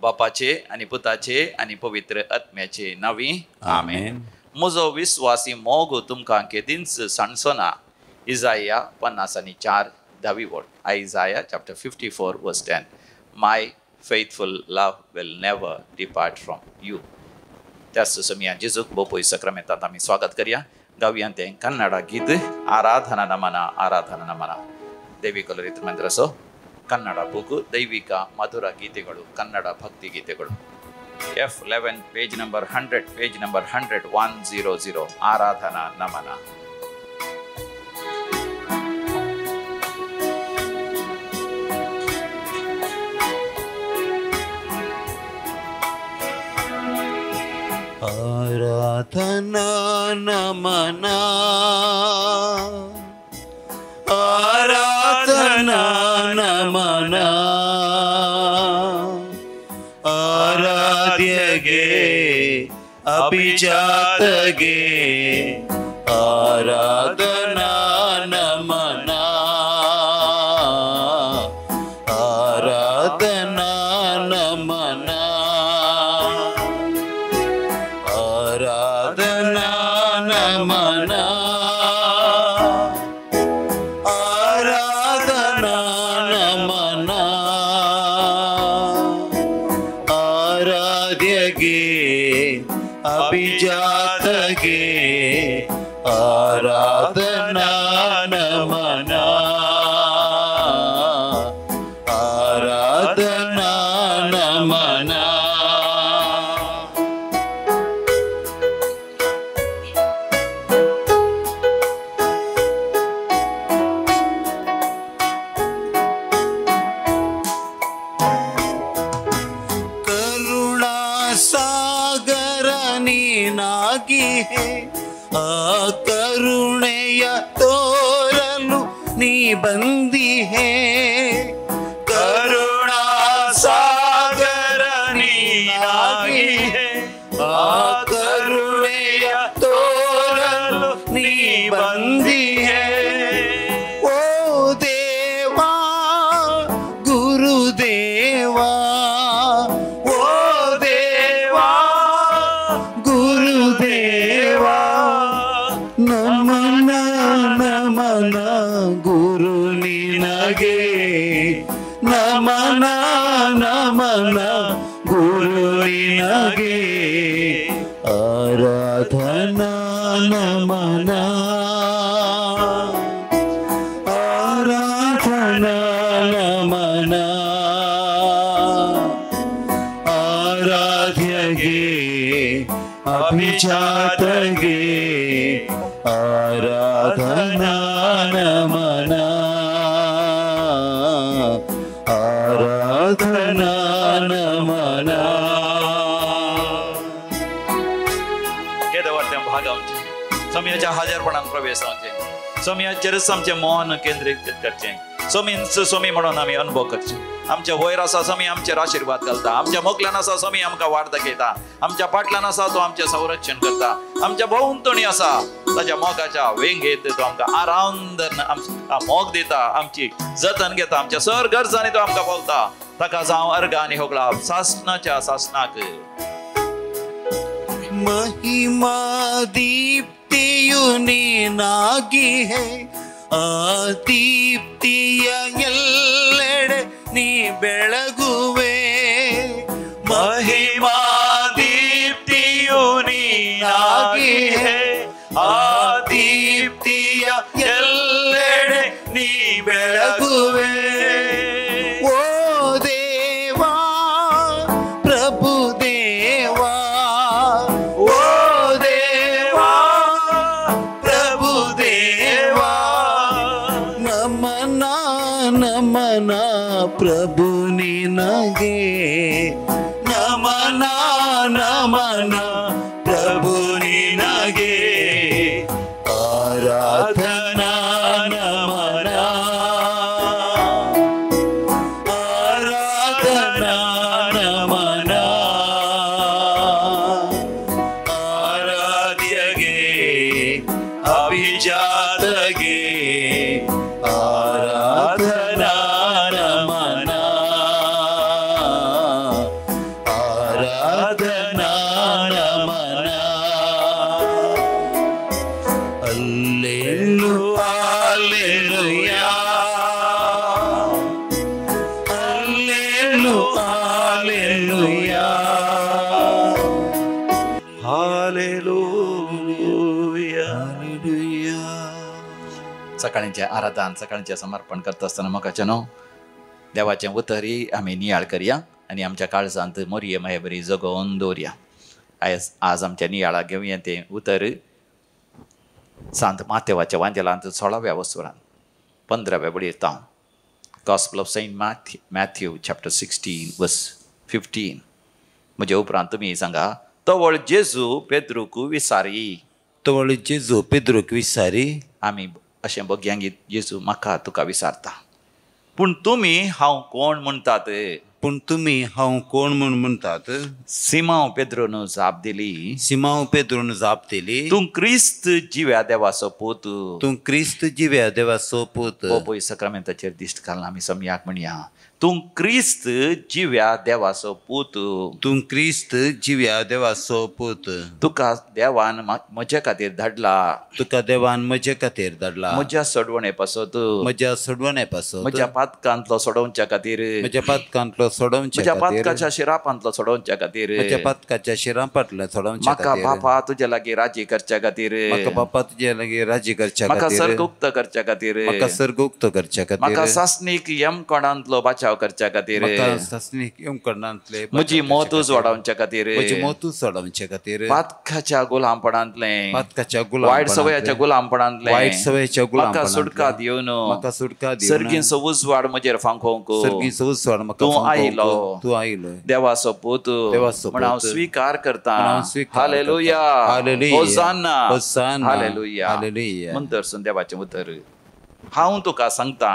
बापाचे आनी पुताचे आनी पवित्र आत्म्याचे नांवी आमेन. म्हजो विस्वासी मोग तुमकां केदींच सांडचो ना. इजाया 54 10वी वळ. Isaiah chapter 54 verse 10. My faithful love will never depart from you. त्याच समया जेजूक बोपोय सक्रामेंतांत आमी स्वागत करया. गावया तें कन्नडा गीत आराधना नमना आराधना नमना. देवी कलरित मंदिरसो ಕನ್ನಡ ಬುಕ್ ದೈವಿಕ ಮಧುರ ಗೀತೆಗಳು, ಕನ್ನಡ ಭಕ್ತಿ ಗೀತೆಗಳು. F11 page number 100, page number 100 100 ಆರಾಧನಾ ನಮನ. ಆರಾಧನಾ ನಮನ ಆರಾಧನಾ ನಮನ ಆರಾಧ್ಯಗೆ ಅಭಿಜಾತಗೆ ಆರಾಧನಾ ನಮನ ಆರಾಧನಾ ನಮನ ಆರಾಧನಾ ನಮನ ಆರಾಧನಾ ನಮನ ಆರಾಧ್ಯಗೆ ಅಭಿಜಾತಗೆ ಆರಾಧನಾ ನಮನ ಆರಾಧನಾ ನಮನ. ಸಾಗರ ನೀನಾಗಿಹೆ ಆ ಕರುಣೆಯ ತೋರಲು ನೀ ಬಂದಿಹೆ. ಕರುಣಾ ಸಾಗರ ನೀನಾಗಿಹೆ ಆ ಕರುಣೆಯ ತೋರಲು ನೀ ಬಂದಿಹೆ. ಓ ದೇವಾ ಗುರುದೇವಾ, ನಮನ ನಮನ ಗುರು ನಿನಗೆ, ನಮನ ನಮನ ಗುರು ನಿನಗೆ ಆರಾಧನಾ ನಮನ ಆರಾಧನಾ ನಮನ ಆರಾಧ್ಯಗೆ ಅಭಿಜಾತಗೆ ಆರಾಧನಾ ನಮನ ಆರಾಧನಾ ನಮನ. केदो वाटतें भाग आमचें सोमयाच्या हाजरपणान प्रवेश जावचें, सोमयाचेरच आमचें मन केंद्रीत करचें, सोमींच सोमी म्हणून आमी अनुभव करचें. आमच्या वयर आसा सोमी आमचेर आशिर्वाद घालता, आमच्या मोगल्यान आसा सोमी आमकां वाट दाखयता, आमच्या पाटल्यान आसा तो आमचें संरक्षण करता, आमच्या भोंवतणी आसा ताच्या मोगाच्या वेंगेत तो आमकां आराम आमकां मोग दिता, आमची जतन घेता, आमच्या सर गरजांनी तो आमकां पावता. ताका जावं अर्घ आनी होगळा सासणाच्या सासणाक. महिमा ದೀಪ್ತಿಯು ನೀನಾಗಿಹೆ ಆ ದೀಪ್ತಿಯ ಎಲ್ಲೆಡೆ ನೀ ಬೆಳಗುವೆ. ಮಹಿಮಾ ದೀಪ್ತಿಯು ನೀನಾಗಿಹೆ ಆ ದೀಪ್ತಿಯ ಎಲ್ಲೆಡೆ ನೀ ಬೆಳಗುವೆ. ಓ ದೇವಾ ಪ್ರಭು ದೇವಾ, ಓ ದೇವಾ ಪ್ರಭು ದೇವಾ, ನಮನ ನಮನ ಪ್ರಭು ನಿನಗೆ, ನಮನ ನಮನ ಪ್ರಭು ನಿನಗೆ ಆರಾಧನಾ ನಮನ ಆರಾಧನಾ ನಮನ ಆರಾಧ್ಯಗೆ ಅಭಿಜಾತಗೆ ಆರಾಧನಾ ನಮನ Hallelujah hallelujah hallelujah. सकाळींचें आराधन सकाळींचें समर्पण करता आसतना मोगाचें न्हू देवाचें उतरी आमी नियाळ करया आनी आमच्या काळजांत मोरये माये बरी जगोवन दवरया. आयज आज आमच्या नियाळाक घेवया तें उतर सांत मातेवाच्या वांजेलांत 16व्या वसुरान 15व्या बडयेर तांव. Gospel of Saint Matthew chapter 16 verse 15. म्हजे उपरांत तुमी सांगा, तवळ जेजू पेद्रूक विसारी. तवळ जेजू पेद्रूक विसारी. आमी अशें बघयांगी जेजू म्हाका तुका विसारता, पूण तुमी हांव कोण म्हणटात? पूण तुमी हांव कोण म्हूण म्हणटात? सिमांव पेद्रून जाप दिली. सिमांव पेद्रून जाप दिली, तूं क्रिस्त जिव्या देवाचो पूत. तूं क्रिस्त जिव्या देवाचो पूत. पळय सक्रामेंताचेर दिश्ट घालून आमी सम्याक म्हणया, तूं क्रिस्त जिव्या देवाचो पूत. तूं क्रिस्त जिव्या देवाचो पूत. तुका देवान म्हजे खातीर धाडला. तुका देवान म्हजे खातीर धाडला. म्हज्या सोडवणे पासत. म्हज्या सोडवणे पासत. म्हज्या पातकांतलो सोडोवच्या खातीर. म्हज्या पातकांतलो सोडोवच्या म्हज्या पातकाच्या शिरापांतलो सोडोवच्या खातीर. म्हज्या पातकाच्या शिरापांतलो सोडोवच्या म्हाका बापा तुज्या लागीं राजी करच्या खातीर. म्हाका बापा तुज्या लागीं राजी करच्या खातीर. म्हाका सर्ग उक्तो करच्या खातीर. म्हाका सर्ग उक्तो करच्या खातीर. म्हाका सासणीक यमकोणांतलो बचाव करच्या खातीर. म्हजी मौत उजवाडावच्या खातीर. म्हजी मौत उजवाडावच्या खातीर. पातकाच्या गुलामपणांतलें. पातकाच्या गुलाम वायट सवयाच्या गुलामपणांतलें. वायट सवयाच्या गुलाम म्हाका सुटका दिवन. म्हाका सुटका दिवन. सर्गींचो उजवाड म्हजेर फांकोवंक. सर्गींचो उजवाड म्हाका तूं आयलो. तूं आयलो देवाचो पूत देवाचो म्हण हांव स्विकार करता. हालेलुया हालेलुया होसान्ना होसान्ना हालेलुया हालेलुया. म्हणटरसून देवाचें उतर, हांव तुका सांगता.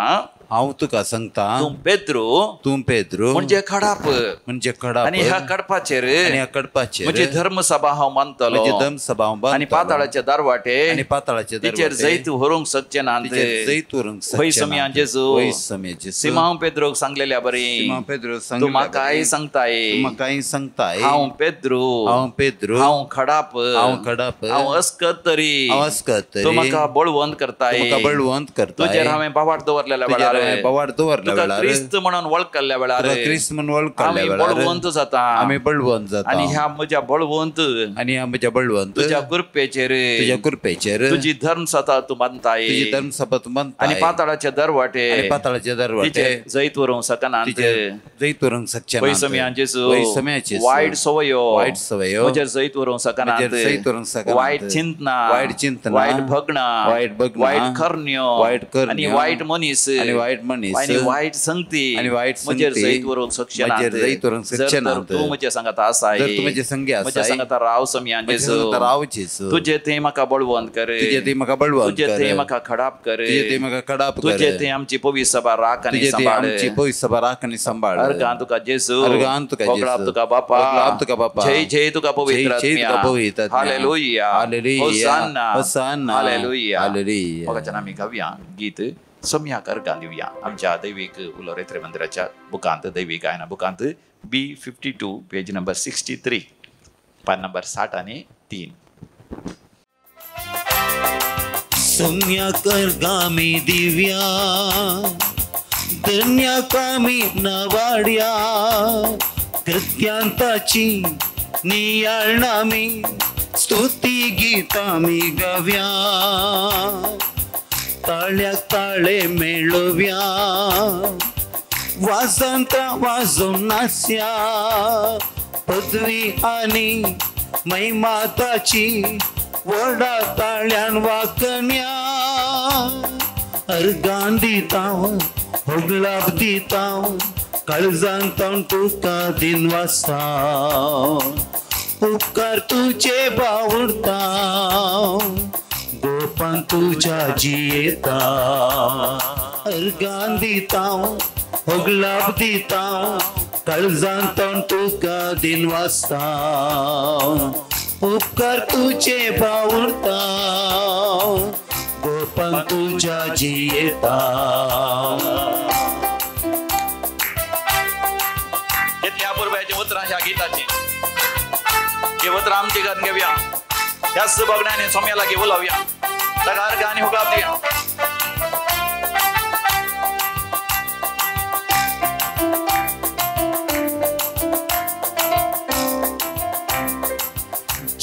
हांव तुका सांगता, तूं पेद्रू. तूं पेद्रू म्हणजे खडाप. म्हणजे खडाप. आनी ह्या कडपाचेर. आनी ह्या कडपाचेर म्हजी धर्मसभा हांव मानतलो. म्हजी धर्मसभा हांव आनी पाताळाचे दारवाटे. आनी पाताळाचे तिचेर जैत व्हरूंक शकचे ना. जैत व्हरूंक वय सम्या जेजू. वय सम्या जेजू. सिमांव पेद्रूक सांगलेल्या बरी. सिमांव पेद्रूक तूं सांगलेल्या म्हाकाय सांगताय. तूं म्हाकाय सांगताय. हांव पेद्रू. हांव पेद्रू. हांव खडाप. हांव खडाप. हांव अस्कत तरी. हांव अस्कत तरी. तूं म्हाका बळवंत करताय. म्हाका बळवंत करताय. तुजेर हांवें बावाट दवरलेल्या वेळार. बावाट दवरल्या वेळार. क्रिस्त म्हणून वळखल्ल्या वेळार. क्रिस्त म्हणून वळखल्ल्या वेळार आमी बळवंत जाता. आमी बळवंत जाता. आनी ह्या म्हज्या बळवंत. आनी ह्या म्हज्या बळवंत तुज्या कृपेचेर. तुज्या कृपेचेर तुजी धर्मसभा तूं बांदताय. तुजी धर्मसभा तूं बांदताय. आनी पाताळाचे दरवाटे. आनी पाताळाचे दरवाटे तिचेर जैत व्हरूंक शकना. जैत व्हरूंक शकचे ना. वय जेजू. वय सम्या जेजू. वायट सवयो. वायट सवयो म्हजेर जैत व्हरूंक शकना. जैत व्हरूंक शकना. वायट चिंतना. वायट चिंतना. वायट भगणा. वायट भगणा. वायट करण्यो. वायट करण्यो. आनी वायट मनीस. आनी वायट मनीस. आनी वायट संगती. आनी वायट संगती म्हजेर जैत व्हरूंक शकचे ना. म्हजेर जैत व्हरूंक शकचे ना. तूं म्हजे सांगाता आसाय. जर तूं म्हजे संगी आसाय. म्हजे सांगाता राव सम्या जेजू. राव जेजू. तुजे थंय म्हाका बळवंत कर. तुजे थंय म्हाका बळवंत तुजे कर. थंय म्हाका खडाप कर. तुजे थंय म्हाका खडाप कर. तुजे थंय आमची पवित्र सभा राख आनी तुजे थंय सांबाळ. आमची पवित्र सभा राख आनी सांबाळ. अर्गां तुका जेजू. अर्गां तुका जेजू. होगडाप तुका बापा. होगडाप तुका बापा. जय जय तुका पवित्र जय जय तुका पवित्र आत्म्या. हालेलुया हालेलुया होसान्ना होसान्ना हालेलुया हालेलुया. मोगाच्यान आमी गावया गीत सम्याक अर्गां दिवया आमच्या दैवीक उलोरेत्रे मंदिराच्या बुकांत दैवीक गायना बुकांत B52 page number 63 पान नंबर 60 आणि 3. सम्यक अर्गामी दिव्या धन्या कामी नवाड्या कृत्यांताची नियाळणामी स्तुती गीतामी गव्या ताळ्याक ताळे मेळोव्या वाजंता वाजून नास्या पदवी आनी महिमाताची व्हडा ताळ्यान वाकण्या अर्गां दितां होगलाप दितां काळजान तावन तुका दिनवासा उपकार तुजे बावडता गोपान तुज्या जियेता अर्गां दितां होगलाप दितां काळजान तावन तुका दिनवासा उपकार तुजे बावडता गोपान तुज्या जियेता. घेतल्या पूर्वाची उतरां ह्या गीताची ही उतरां आमची घात घेवया. ह्याच बघण्याने सोम्या लागीं उलोवया ताका अर्गां आनी हुगाप दिया.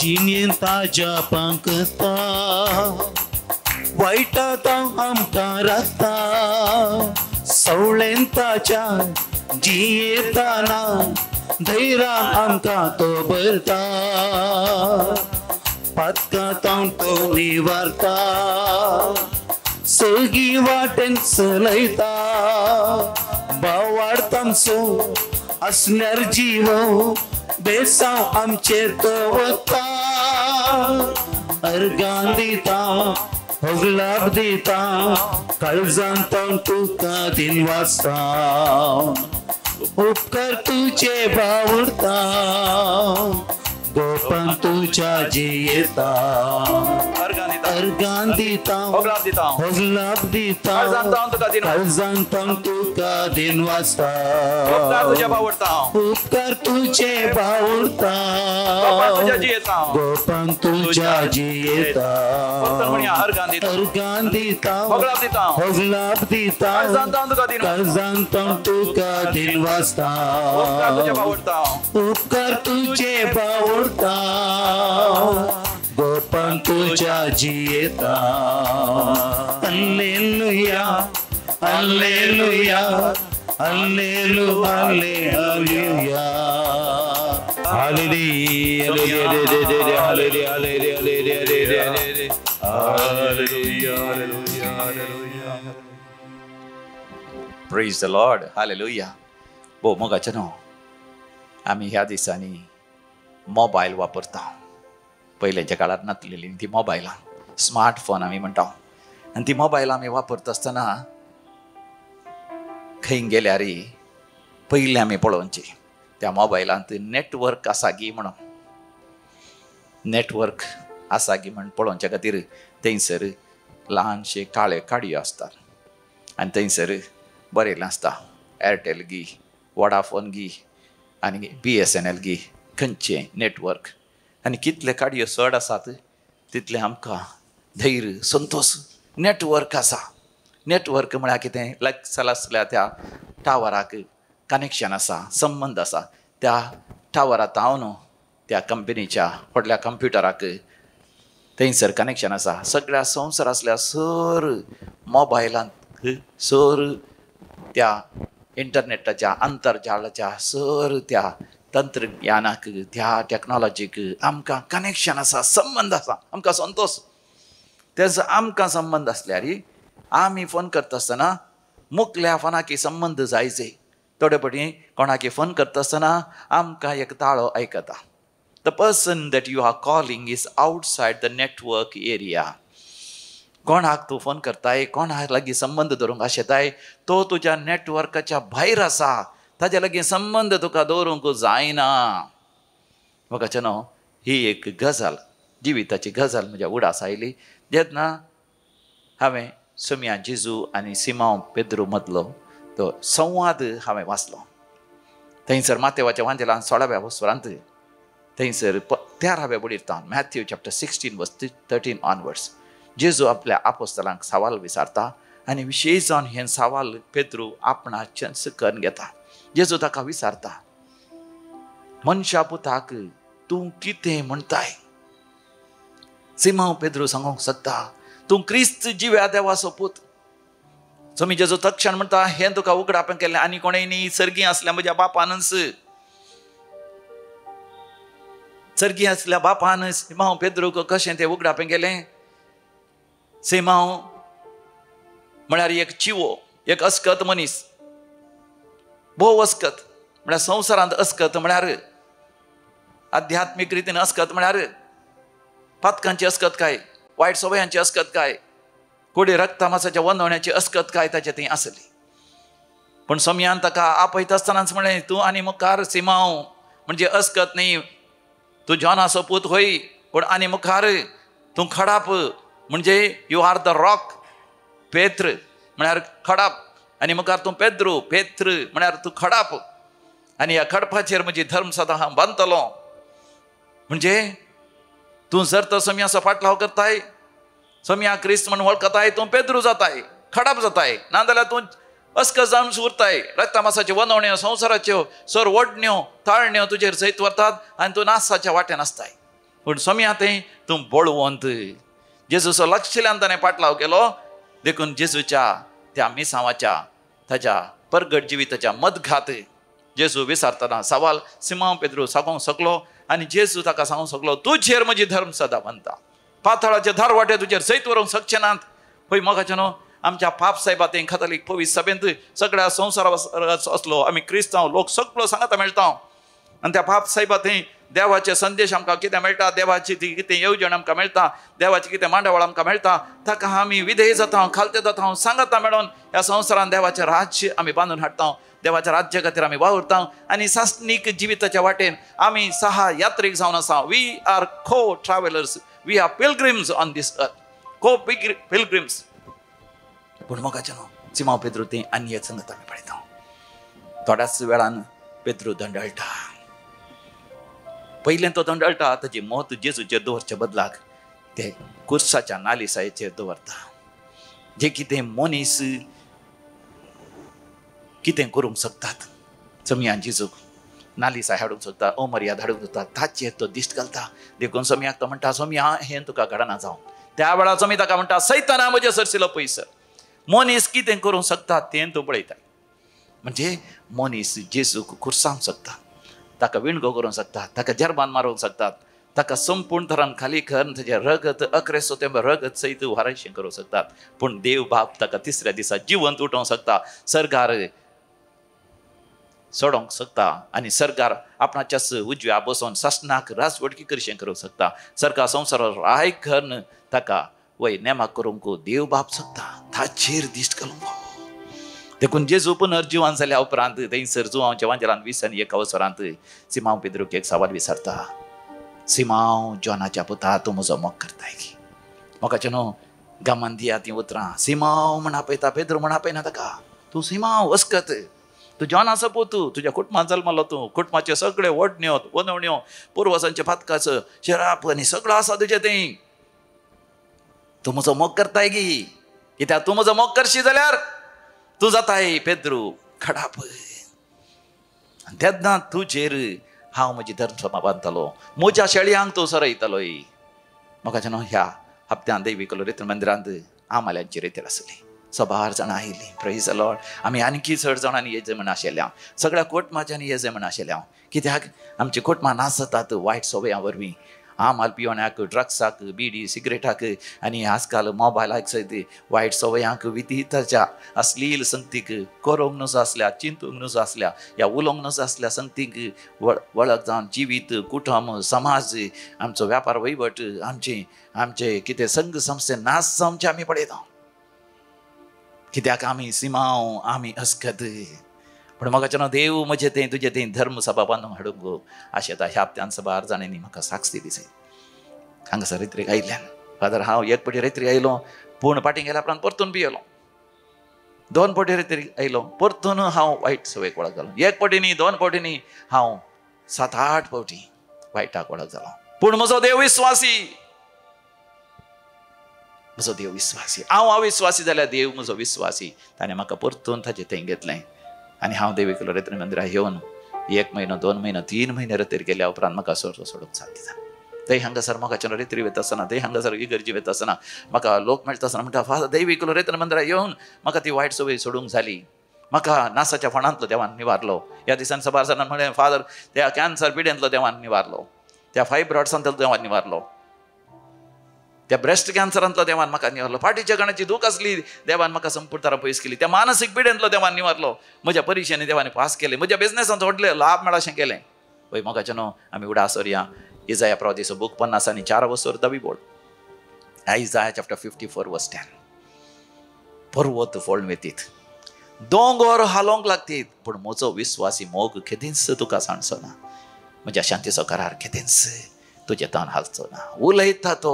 जिणेन ताज्या पांकता वायटा तो आमकां राखता सवळेन ताच्या जियेताना धैर्या आमकां तो भरता पातकां तावन तो निवारता सगळी वाटेन चलयता भावार्थ आमचो आसल्यार जीव बेसांव आमचेर तो वता अर्गां दिता होगलाब दिता काळजांत तुका दिनवासता उपकार तुझे बावुरता गोपान तुझ्या जियेता अर्गां दिता होगलाब दिता काळजांत तुका दिनवासता उपकार तुझे बावुरता गोपान तुझ्या जियेता अर्गां दिता होगलाब दिता काळजांत तुका दिनवासता उपकार तुझे बावुरता गोपान तुझ्या जियेता. Hallelujah hallelujah hallelujah hallelujah hallelujah hallelujah hallelujah hallelujah. Praise the Lord. Hallelujah. भोव मोगाचें न्हू आमी ह्या दिसांनी मोबायल वापरता. पयल्याच्या काळार नासलेली ती मोबायलां, स्मार्टफोन आमी म्हणटा आनी ती मोबायलां आमी वापरता आसतना खंय गेल्यार पयलीं आमी पळोवची त्या मोबायलांत नेटवर्क आसा गी म्हणून. नेटवर्क आसा गी म्हण पळोवच्या खातीर थंयसर ल्हानशे काळे काडयो आसतात आनी थंयसर बरयलें आसता एरटेल गी, वोडाफोन गी आनी BSNL गी, खंयचें नेटवर्क. आनी कितले काडयो चड आसात तितलें आमकां धैर्य संतोश नेटवर्क आसा. नेटवर्क म्हळ्यार कितें, लागसार आसल्या त्या टावराक कनेक्शन आसा, संबंद आसा. त्या टावरा तावन त्या कंपनीच्या व्हडल्या कंप्युटराक थंयसर कनेक्शन आसा. सगळ्या संवसार आसल्या सर मोबायलांत सर त्या इंटरनेटाच्या आंतरजालाच्या सर त्या तंत्रज्ञानाक त्या टॅक्नॉलॉजीक आमकां कनेक्शन आसा, संबंद आसा, आमकां संतोश. तेजो आमकां संबंद आसल्यार आमी फोन करता आसतना मुखल्या फोनाकी संबंद जायचे. थोडे फावटी कोणाकी फोन करता आसतना आमकां एक ताळो आयकता. The person that you are calling is outside the network area. कोणाक तूं फोन करताय, कोणाक लागीं संबंद दवरूंक आशेताय, तो तुज्या नेटवर्काच्या भायर आसा, ताज्या लागीं संबंद तुका दवरूंक जायना. म्हाका न्हू ही एक गजाल, जिविताची गजाल म्हज्या उडास आयली जेन्ना हांवें सोम्या जेजू आनी सिमांव पेद्रू मदलो तो संवाद हांवें वाचलो. थंयसर मातेवाच्या वांजेलान 16व्या वसरांत थंयसर 13व्या बुडीर मॅथ्यू चॅप्टर 16 वर्स 13 ऑनवर्ड्स जेजू आपल्या आपोस्तलांक सवाल विचारता आनी विशेश जावन हें सवाल पेद्रू आपणाचेंच करून घेता. जेजू ताका विचारता, मनशा पुताक तूं कितें म्हणटाय? सिमांव पेद्रू सांगूंक सोदता, तूं क्रिस्त जिव्या देवाचो पूत. सोमी जेजू तक्षण म्हणटा, हें तुका उगडापें केल्लें आनी कोणें न्ही, सर्गी आसल्या म्हज्या बापानच. सर्गी आसल्या बापान सिमांव पेद्रूक कशें तें उगडापें केलें? सिमांव म्हळ्यार एक चिवो, एक अस्कत मनीस, भोव अस्कत. म्हळ्यार संवसारांत अस्कत म्हळ्यार आध्यात्मीक रितीन अस्कत म्हळ्यार पातकांची अस्कत काय, वायट सवयांची अस्कत काय, कोडी रक्तामासाच्या वंदवण्याची अस्कत काय ताचे थंय आसली. पूण सोमयान ताका आपयता आसतनाच म्हणलें, तूं आनी मुखार सिमांव म्हणजे अस्कत न्ही, तूं जॉनाचो पूत होय, पूण आनी मुखार तूं खडाप, म्हणजे you are the rock. पेत्र म्हळ्यार खडाप आनी मुखार तूं पेद्रू, पेत्र म्हळ्यार तूं खडाप आनी ह्या खडपाचेर म्हजी धर्म सदां हांव बांदतलो. म्हणजे तूं जर तर सोमयाचो फाटलाव करताय, सोमया क्रिस्त म्हण वळखताय, तूं पेद्रू जाताय, खडाप जाताय, नाजाल्यार तूं अस्कत जावन उरताय. रक्तामासाच्यो वनवण्यो, संवसाराच्यो सर ओडण्यो ताळण्यो तुजेर जैत व्हरतात आनी तूं नासाच्या वाट्यान आसताय. पूण सोम्या तें तूं बळवंत. जेजूचो लक्षल्यान ताणें पाटलाव केलो. देखून जेजूच्या त्या मिसांवाच्या ताच्या परगट जिविताच्या मदघात जेजू विसारतना सवाल सिमांव पेद्रू सांगूंक शकलो आनी जेजू ताका सांगूंक शकलो, तुजेर म्हजी धर्म सदा बांदता, पातळाचे दारवाटे तुजेर सयत व्हरूंक शकचे नात. पळय मोगाचें न्हू, आमच्या पाप सायबा तें खातालीक पवित्र सभेंत सगळ्या संवसारा असलो आमी क्रिस्तांव लोक सगळो सांगाता मेळटा. आनी त्या पाप सायबा थंय देवाचे संदेश आमकां कितें मेळटा, देवाची ती कितें येवजण आमकां मेळटा, देवाची कितें मांडावळ आमकां मेळटा, ताका आमी विधेय जाता, खालते जाता, सांगाता मेळोन ह्या संवसारान देवाचें राज्य आमी बांदून हाडटा, देवाच्या राज्या खातीर आमी वावुरता आनी सासणीक जिविताच्या वाटेन आमी सहा यात्रीक जावन आसा. We are co travellers, we are pilgrims on this earth, co pilgrims. पूण मोगाचें न्हू, सिमांव पेद्रू तें आनी एक संगत आमी पळयता. थोड्याच वेळान पेद्रू दंडळटा. पयलें तो दंडळटा ताजी मत जेजूचेर दवरच्या बदलाक ते कुर्साच्या नालिसायेचेर दवरता. जे कितें मनीस कितें करूंक शकतात, समियान जेजूक नालिसाय हाडूंक शकता, अमर्याद हाडूंक शकता, ताचेर तो दिश्ट घालता. देखून समियाक तो म्हणटा, सोमिया हें तुका घडना जावं. त्या वेळार सोमी ताका म्हणटा, सैताना म्हजे सरशिलो पयसर. मनीस कितें करूंक शकता तें तूं पळयता. म्हणजे मनीस जेजूक खुर्सांक शकता, ताका विणगो करूंक शकता, ताका जर्बान मारूंक शकतात, ताका संपूर्ण तरान खाली करून ताजें रगत अकरेसो तें रगत सयत वारशें करूंक शकतात. पूण देव बाप ताका तिसऱ्या दिसा जिवंत उठोवंक शकता, सरकार सोडोवंक शकता आनी सरकार आपणाच्याच उजव्या बसोवन सासणाक राजवटकी करशें करूंक शकता. सरकार संवसारार राय करून ताका वय नेमाक करूंक देव बाप शकता, ताचेर दिश्ट घालूंक. देखून जेजू पुनर्जिवन जाल्या उपरांत थंयसर जुवांवच्या वांजेलान 20 आनी 1 वसरांत सिमांव पेद्रूक एक सवाल विचारता, सिमांव जॉनाच्या पुता, तूं म्हजो मोग करताय की? मोगाचें न्हू, गामान दिया तीं उतरां. सिमांव म्हण आपयता, पेद्रू म्हण आपयना ताका. तूं सिमांव अस्कत, तूं जॉनाचो पूत, तुज्या कुटुंबान जल्मलो तूं, कुटुंबाचे सगळे वडण्यो वनवण्यो पुर्वजांचे पातकाचो शराप आनी सगळो आसा तुजें तें. तूं म्हजो मोग करताय की? कित्याक तूं म्हजो मोग करशी जाल्यार तूं जाताय पेद्रू खडाप. आनी तेन्ना तुजेर हांव म्हजी धर्मसभा बांदतालो, म्हज्या शेळयांक तूं सरयतालोय. म्हाका न्हू ह्या हप्त्यान देवी कलोरेत्र मंदिरांत आमाल्यांची रेतेर आसली, सबार जाणां आयलीं. Praise the lord. आमी आणखी चड जाणांनी येजे म्हण आशिल्ले, सगळ्या कोटमाच्यांनी येजे म्हण आशिल्ले. कित्याक आमची कोटमां नाचतात वायट सवयां वरवीं, आमाल पिवण्याक, ड्रग्साक, बिडी सिगरेटाक आनी आजकाल मोबायलाक सयत वायट सवयांक, विधिताच्या अश्लील संगतीक, करूंक नजो आसल्या, चिंतूंक नजो आसल्या, या उलोवंक नजो आसल्या संगतीक वळख जावन जिवीत, कुटुंब, समाज, आमचो व्यापार वहिवट, आमचे आमचे कितें संघ संस्थे नाच जावचे आमी पळयता. कित्याक आमी सिमांव, आमी अस्कत. पूण म्हाका न्हू देव म्हजें तें तुजें तें धर्म सभा बांदून हाडूंक आशेता. ह्या हप्त्यान सबार जाणांनी म्हाका साक्ष दिली. हांगासर रेत्रीक आयिल्ल्यान फादर हांव एक पटी रेत्री आयलो, पूण फाटीं गेल्या उपरांत परतून पियेलो. 2 पटी रेत्री आयलो, परतून हांव वायट सवयेक वळख जालो. 1 पटी न्ही, 2 पटी न्ही, हांव 7-8 फावटी वायटाक वळख जालो. पूण म्हजो देव विस्वासी, म्हजो देव विस्वासी. हांव अविस्वासी जाल्यार देव म्हजो विस्वासी. ताणें म्हाका परतून ताचें थंय घेतलें आनी हांव देवी कलोरेत्र मंदिराक येवन 1 म्हयनो, 2 म्हयनो, 3 म्हयने रेतीर गेल्या उपरांत म्हाका सोरो सोडूंक साध्य जालें. थंय हांगासर म्हाका रेत्री वता आसतना, थंय हांगासर इगर्जी वता आसतना म्हाका लोक मेळटा आसतना म्हणटा, फादर देवी कलोरेत्र मंदिराक येवन म्हाका ती वायट संवय सोडूंक जाली, म्हाका नासाच्या फोंडांतलो देवान निवारलो. ह्या दिसान सबार जाणांनी म्हणलें, फादर त्या कॅन्सर पिडेंतलो देवान निवारलो, त्या फायब्रॉड्सांतलो देवान निवारलो, त्या ब्रेस्ट कॅन्सरांतलो देवान म्हाका निवारलो, फाटीच्या गणाची दूख आसली देवान म्हाका संपूर्ण तरा पयस केली, त्या मानसीक पिडेंतलो देवान निवारलो, म्हज्या परिक्षेनी देवान पास केले, म्हज्या बिजनेसांत व्हडले लाभ मेळा अशें केलें. पळय मोगाचें न्हू, आमी उडास व्हरया. इजाया प्रवादीचो बूक 50 आनी 4 वसर धवी बोर्ड, Isaiah chapter 54 verse 10. पर्वत फोळून वेतीत, दोंगर हालोवंक लागतीत, पूण म्हजो विस्वासी मोग केदींच तुका सांडचो ना, म्हज्या शांतीचो करार केदींच तुजें तान हालचो ना. उलयता तो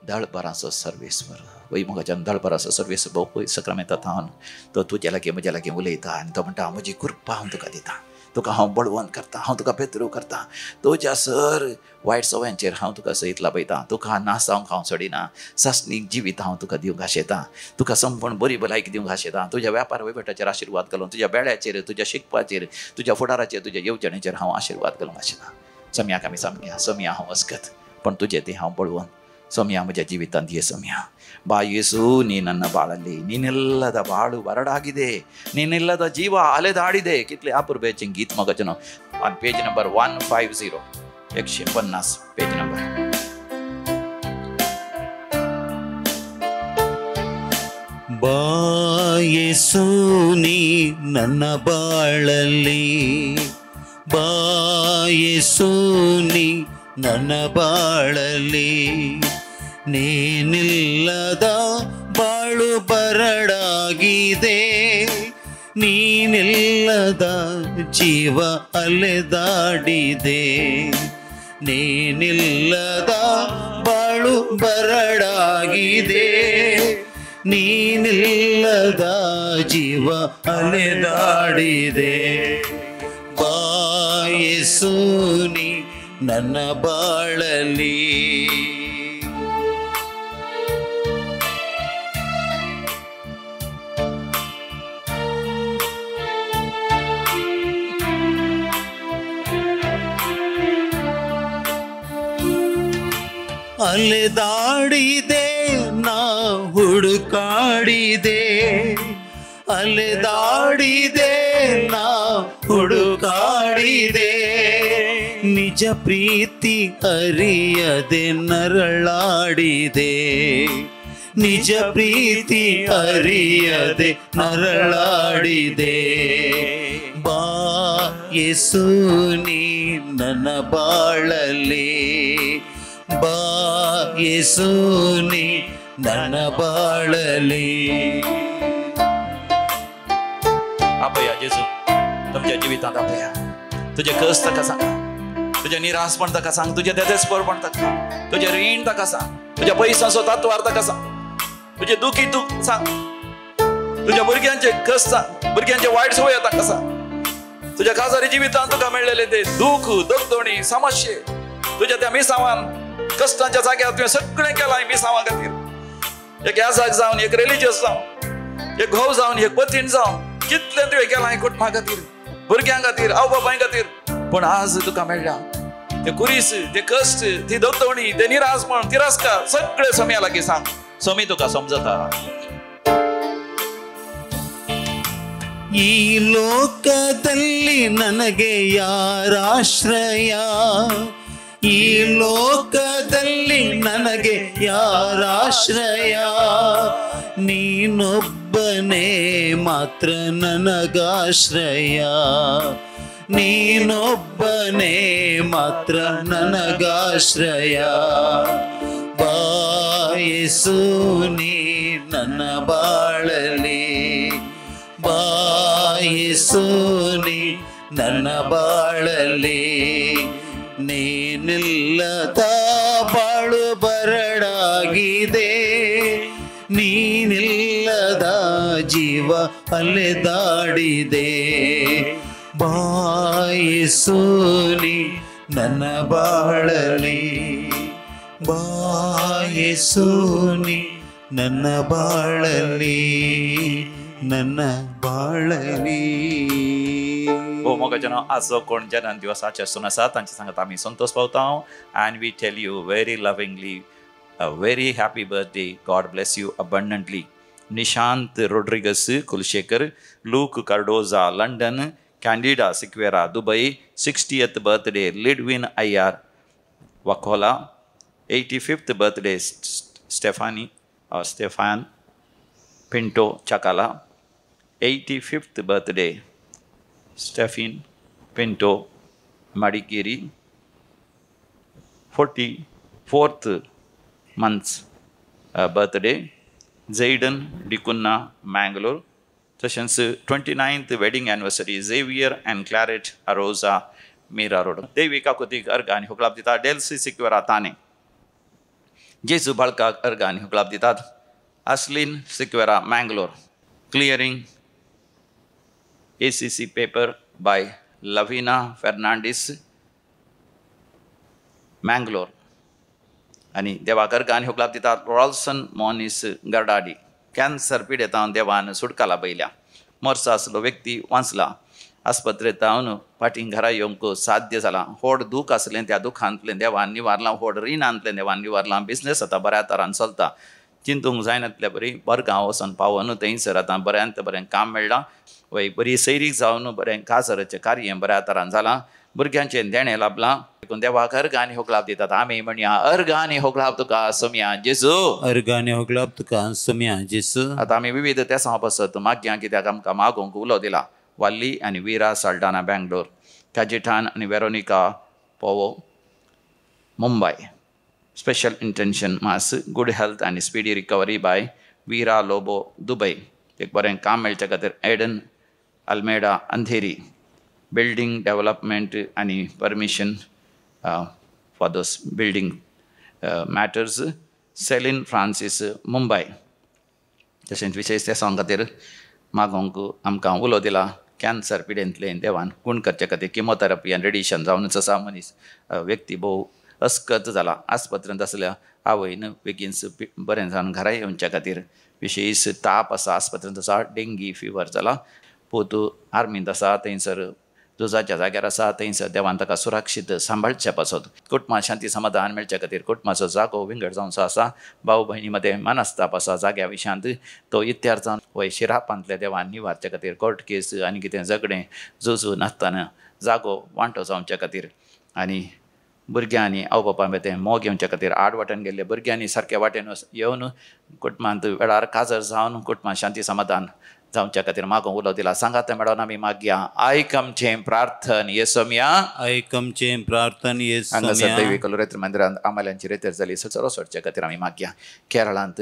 दळभराचो सर्वेस्वर. वय मोगाच्यान दळभराचो सर्वेस्वर भोव सक्रामेंता थावन तो तुज्या लागीं म्हज्या लागीं उलयता आनी तो म्हणटा, म्हजी कृपा हांव तुका दिता, तुका हांव बळवंत करता, हांव तुका पेत्रू करता, तुज्या सर वायट सवयांचेर हांव तुका सयत लाबयता, तुका ना जावंक हांव सोडिना, सासणीक जिवीत हांव तुका दिवंक आशेता, तुका संपूर्ण बरी भलायकी दिवंक आशेता, तुज्या व्यापार वहिवटाचेर आशिर्वाद घालून, तुज्या बेळ्याचेर, तुज्या शिकपाचेर, तुज्या फुडाराचेर, तुज्या येवजणेचेर हांव आशिर्वाद घालूंक आशेता. सम्याक आमी सामक्या सम्या हांव अस्कत, पण तुजें तें हांव पळोवन ಸೊಮ್ಯ म्हज्या जिवितांत ये ಸೊಮ್ಯ ಬಾ ಯೇಸು, ನೀ ನನ್ನ ಬಾಳಲ್ಲಿ, ನೀನಿಲ್ಲದ ಬಾಳು ಬರಡಾಗಿದೆ, ನೀನಿಲ್ಲದ ಜೀವ ಅಲೆದಾಡಿದೆ. कितले अपुरबायेचें गीत मोगाचें. On page number 150, 150 page number. ಬಾ ಯೇಸು ನೀ ನನ್ನ ಬಾಳಲ್ಲಿ, ಬಾ ಯೇಸು ನೀ ನನ್ನ ಬಾಳಲ್ಲಿ, ನೀನಿಲ್ಲದ ಬಾಳು ಬರಡಾಗಿದೆ, ನೀನಿಲ್ಲದ ಜೀವ ಅಲೆದಾಡಿದೆ, ನೀನಿಲ್ಲದ ಬಾಳು ಬರಡಾಗಿದೆ, ನೀನಿಲ್ಲದ ಜೀವ ಅಲೆದಾಡಿದೆ. ಬಾ ಯೇಸು ನೀ ನನ್ನ ಬಾಳಲ್ಲಿ. ಅಲೆದಾಡಿದೆ ನಾ ಹುಡುಕಾಡಿದೆ, ಅಲೆದಾಡಿದೆ ನಾ ಹುಡುಕಾಡಿದೆ, ನಿಜ ಪ್ರೀತಿ ಅರಿಯದೆ ನರಳಾಡಿದೆ, ನಿಜ ಪ್ರೀತಿ ಅರಿಯದೆ ನರಳಾಡಿದೆ. ಬಾ ಯೇಸು ನೀ ನನ್ನ ಬಾಳಲ್ಲಿ, ಬಾ ಯೇಸು ನೀ ನನ್ನ ಬಾಳಲಿ. आपया जेजू, तुमच्या जिवितांत आपया तुझे कस ताका सांग, तुझे निरासपण ताका सांग, तुझे देदेस्परपण ताका सांग, तुझे रीण ताका सांग, तुझ्या पयशांचो तातवार ताका सांग, तुझे दुखी तूं सांग, तुझ्या भुरग्यांचे कस सांग, भुरग्यांचे वायट सवय ताका सांग, तुझ्या काजारी जिवितांत तुका मेळ्ळेले ते दूख दगदोणी समस्ये, तुझ्या त्या मिसावान कश्टांच्या जाग्यार तुवें सगळें केलां मिसावां खातीर. एक याजाक जावन, एक रिलिजियस जावन, एक घोव जावन, एक पतीण जावन कितलें तुवें केलां कुटुंबा खातीर, भुरग्यां खातीर, आवय बापाय खातीर. पूण आज तुका मेळ्ळा ते कुरीस, ते कश्ट, ती दगदोणी, ते निरासपण, तिरस्कार सगळे सोम्या लागीं सांग. सोमी तुका समजता. ಈ ಲೋಕದಲ್ಲಿ ನನಗೆ ಯಾರಾಶ್ರಯ, ಈ ಲೋಕದಲ್ಲಿ ನನಗೆ ಯಾರಾಶ್ರಯ, ನೀನೊಬ್ಬನೇ ಮಾತ್ರ ನನಗಾಶ್ರಯ, ನೀನೊಬ್ಬನೇ ಮಾತ್ರ ನನಗಾಶ್ರಯ. ಬಾ ಯೇಸು ನೀ ನನ್ನ ಬಾಳಲಿ, ಬಾ ಯೇಸು ನೀ ನನ್ನ ಬಾಳಲಿ, ನೀನಿಲ್ಲದ ಬಾಳು ಬರಡಾಗಿದೆ, ನೀನಿಲ್ಲದ ಜೀವ ಅಲೆದಾಡಿದೆ. ಬಾ ಯೇಸು ನೀ ನನ್ನ ಬಾಳಲಿ, ಬಾ ಯೇಸು ನೀ ನನ್ನ ಬಾಳಲಿ, ನನ್ನ ಬಾಳಲಿ. ओ मोगाचें आजचो कोण जन्म दिवस आचरिसून आसा तांचे सांगत आमी संतोष पावता. And we tell you very lovingly a very happy birthday. God bless you abundantly. Nishant Rodrigues Kulashekar, Luke Cardoza London, Candida Sequeira Dubai, 60th birthday Lidwin Iyer Vakola, 85th birthday Stephanie Stefan Pinto Chakala, 85th birthday Stephen Pinto Madikeri, 44th month's birthday Jayden D'Cunha Mangalore, तशेंच 29th wedding anniversary Xavier and Claret Aroza Mira road. देवी काकुतीक अर्घ आनी हुकलाप दिता Delsey Sequeira ताने, जेजू बाळकाक अर्घ आनी हुकलाप दितात Asleen Sequeira Mangalore. Clearing ACC paper by Lavina Fernandes Mangalore. आनी देवाक अर्घ आनी हुकलाप दितात रॉल्सन मोनीस गरडाडी, कॅन्सर पिडेतान देवान सुटका लाभयल्या, मरसा आसलो व्यक्ती वांचला. आस्पत्रेंत जावन फाटीं घरा येवंक साध्य जालां. व्हड दूख आसलें त्या दुखांतलें देवान निवारलां, व्हड रिणांतलें देवान निवारलां. बिजनेस आतां बऱ्या तरान चलता, चिंतूंक जायनातल्या बरी बरगांव वचून पावोन थंयसर आतां बऱ्यांत बरें काम मेळ्ळां. वय बरी सैरीक जावन बरें काजराचें कार्य बऱ्या तरान जालां, भुरग्यांचें देणें लाभलां. देखून देवाक अर्गां आनी होगलाप दितात. आमी म्हणया अर्गां आनी होगलाप तुका सोमया जेजू, अर्गां आनी होगलाप तुका सोमया जेजू. आतां आमी विविध तेसां पासत मागया कित्याक आमकां मागूंक उलो दिला. वाल्ली आनी विरा साल्डाना बेंगलोर, कॅजिटान आनी Veronica Povo Mumbai. Special intention mass good health आनी speedy recovery by Veera Lobo Dubai. एक बरें काम मेळचे खातीर Eden Almeida Andheri. Building development आनी permission for those building matters Celine Francis Mumbai. तशेंच विशेश तेसां खातीर मागोवंक आमकां उलो दिला. कॅन्सर पिडेंतलें देवान गूण करचे खातीर किमोथेरपी आनी रेडिएशन जावनच आसा. मनीस व्यक्ती भोव अस्कत जाला. आस्पत्रेंत आसल्या आवयन बेगीन बरें जावन घरा येवच्या खातीर विशेश ताप आसा, आस्पत्रेंत आसा, डेंगी फिवर जाला. पूत आर्मींत आसा, थंयसर झुजाच्या जाग्यार आसा, थंयसर देवान ताका सुरक्षीत सांबाळचे पासत कुटुंबां शांती समाधान मेळचे खातीर कुटुंबाचो जागो विंगड जावचो आसा. भाव भयणी मदें मनस्ताप आसा जाग्या विशयांत, तो इत्यार जावन वय शिरापांतल्या देवान निवारचे खातीर कोर्ट केस आनी कितें झगडें झुजू नासतना जागो वांटो जावचे खातीर आनी भुरग्यांनी आवय बापाय मदें मोग येवचे खातीर आड वाटेन गेल्ले भुरग्यांनी सारक्या वाटेन येवन कुटुंबांत वेळार काजर जावन कुटुंबां शांती समाधान जावच्या खातीर मागूंक उलो दिला. सांगात मेळोन आमी मागया. आयक आमचें प्रार्थन येसोमया, आयक आमचें प्रार्थन येसोमया. हांगासर दैवी कलुरेत्र मंदिरांत आमाल्यांची रेतर जाली सचरो सोडच्या खातीर आमी मागया. केरळांत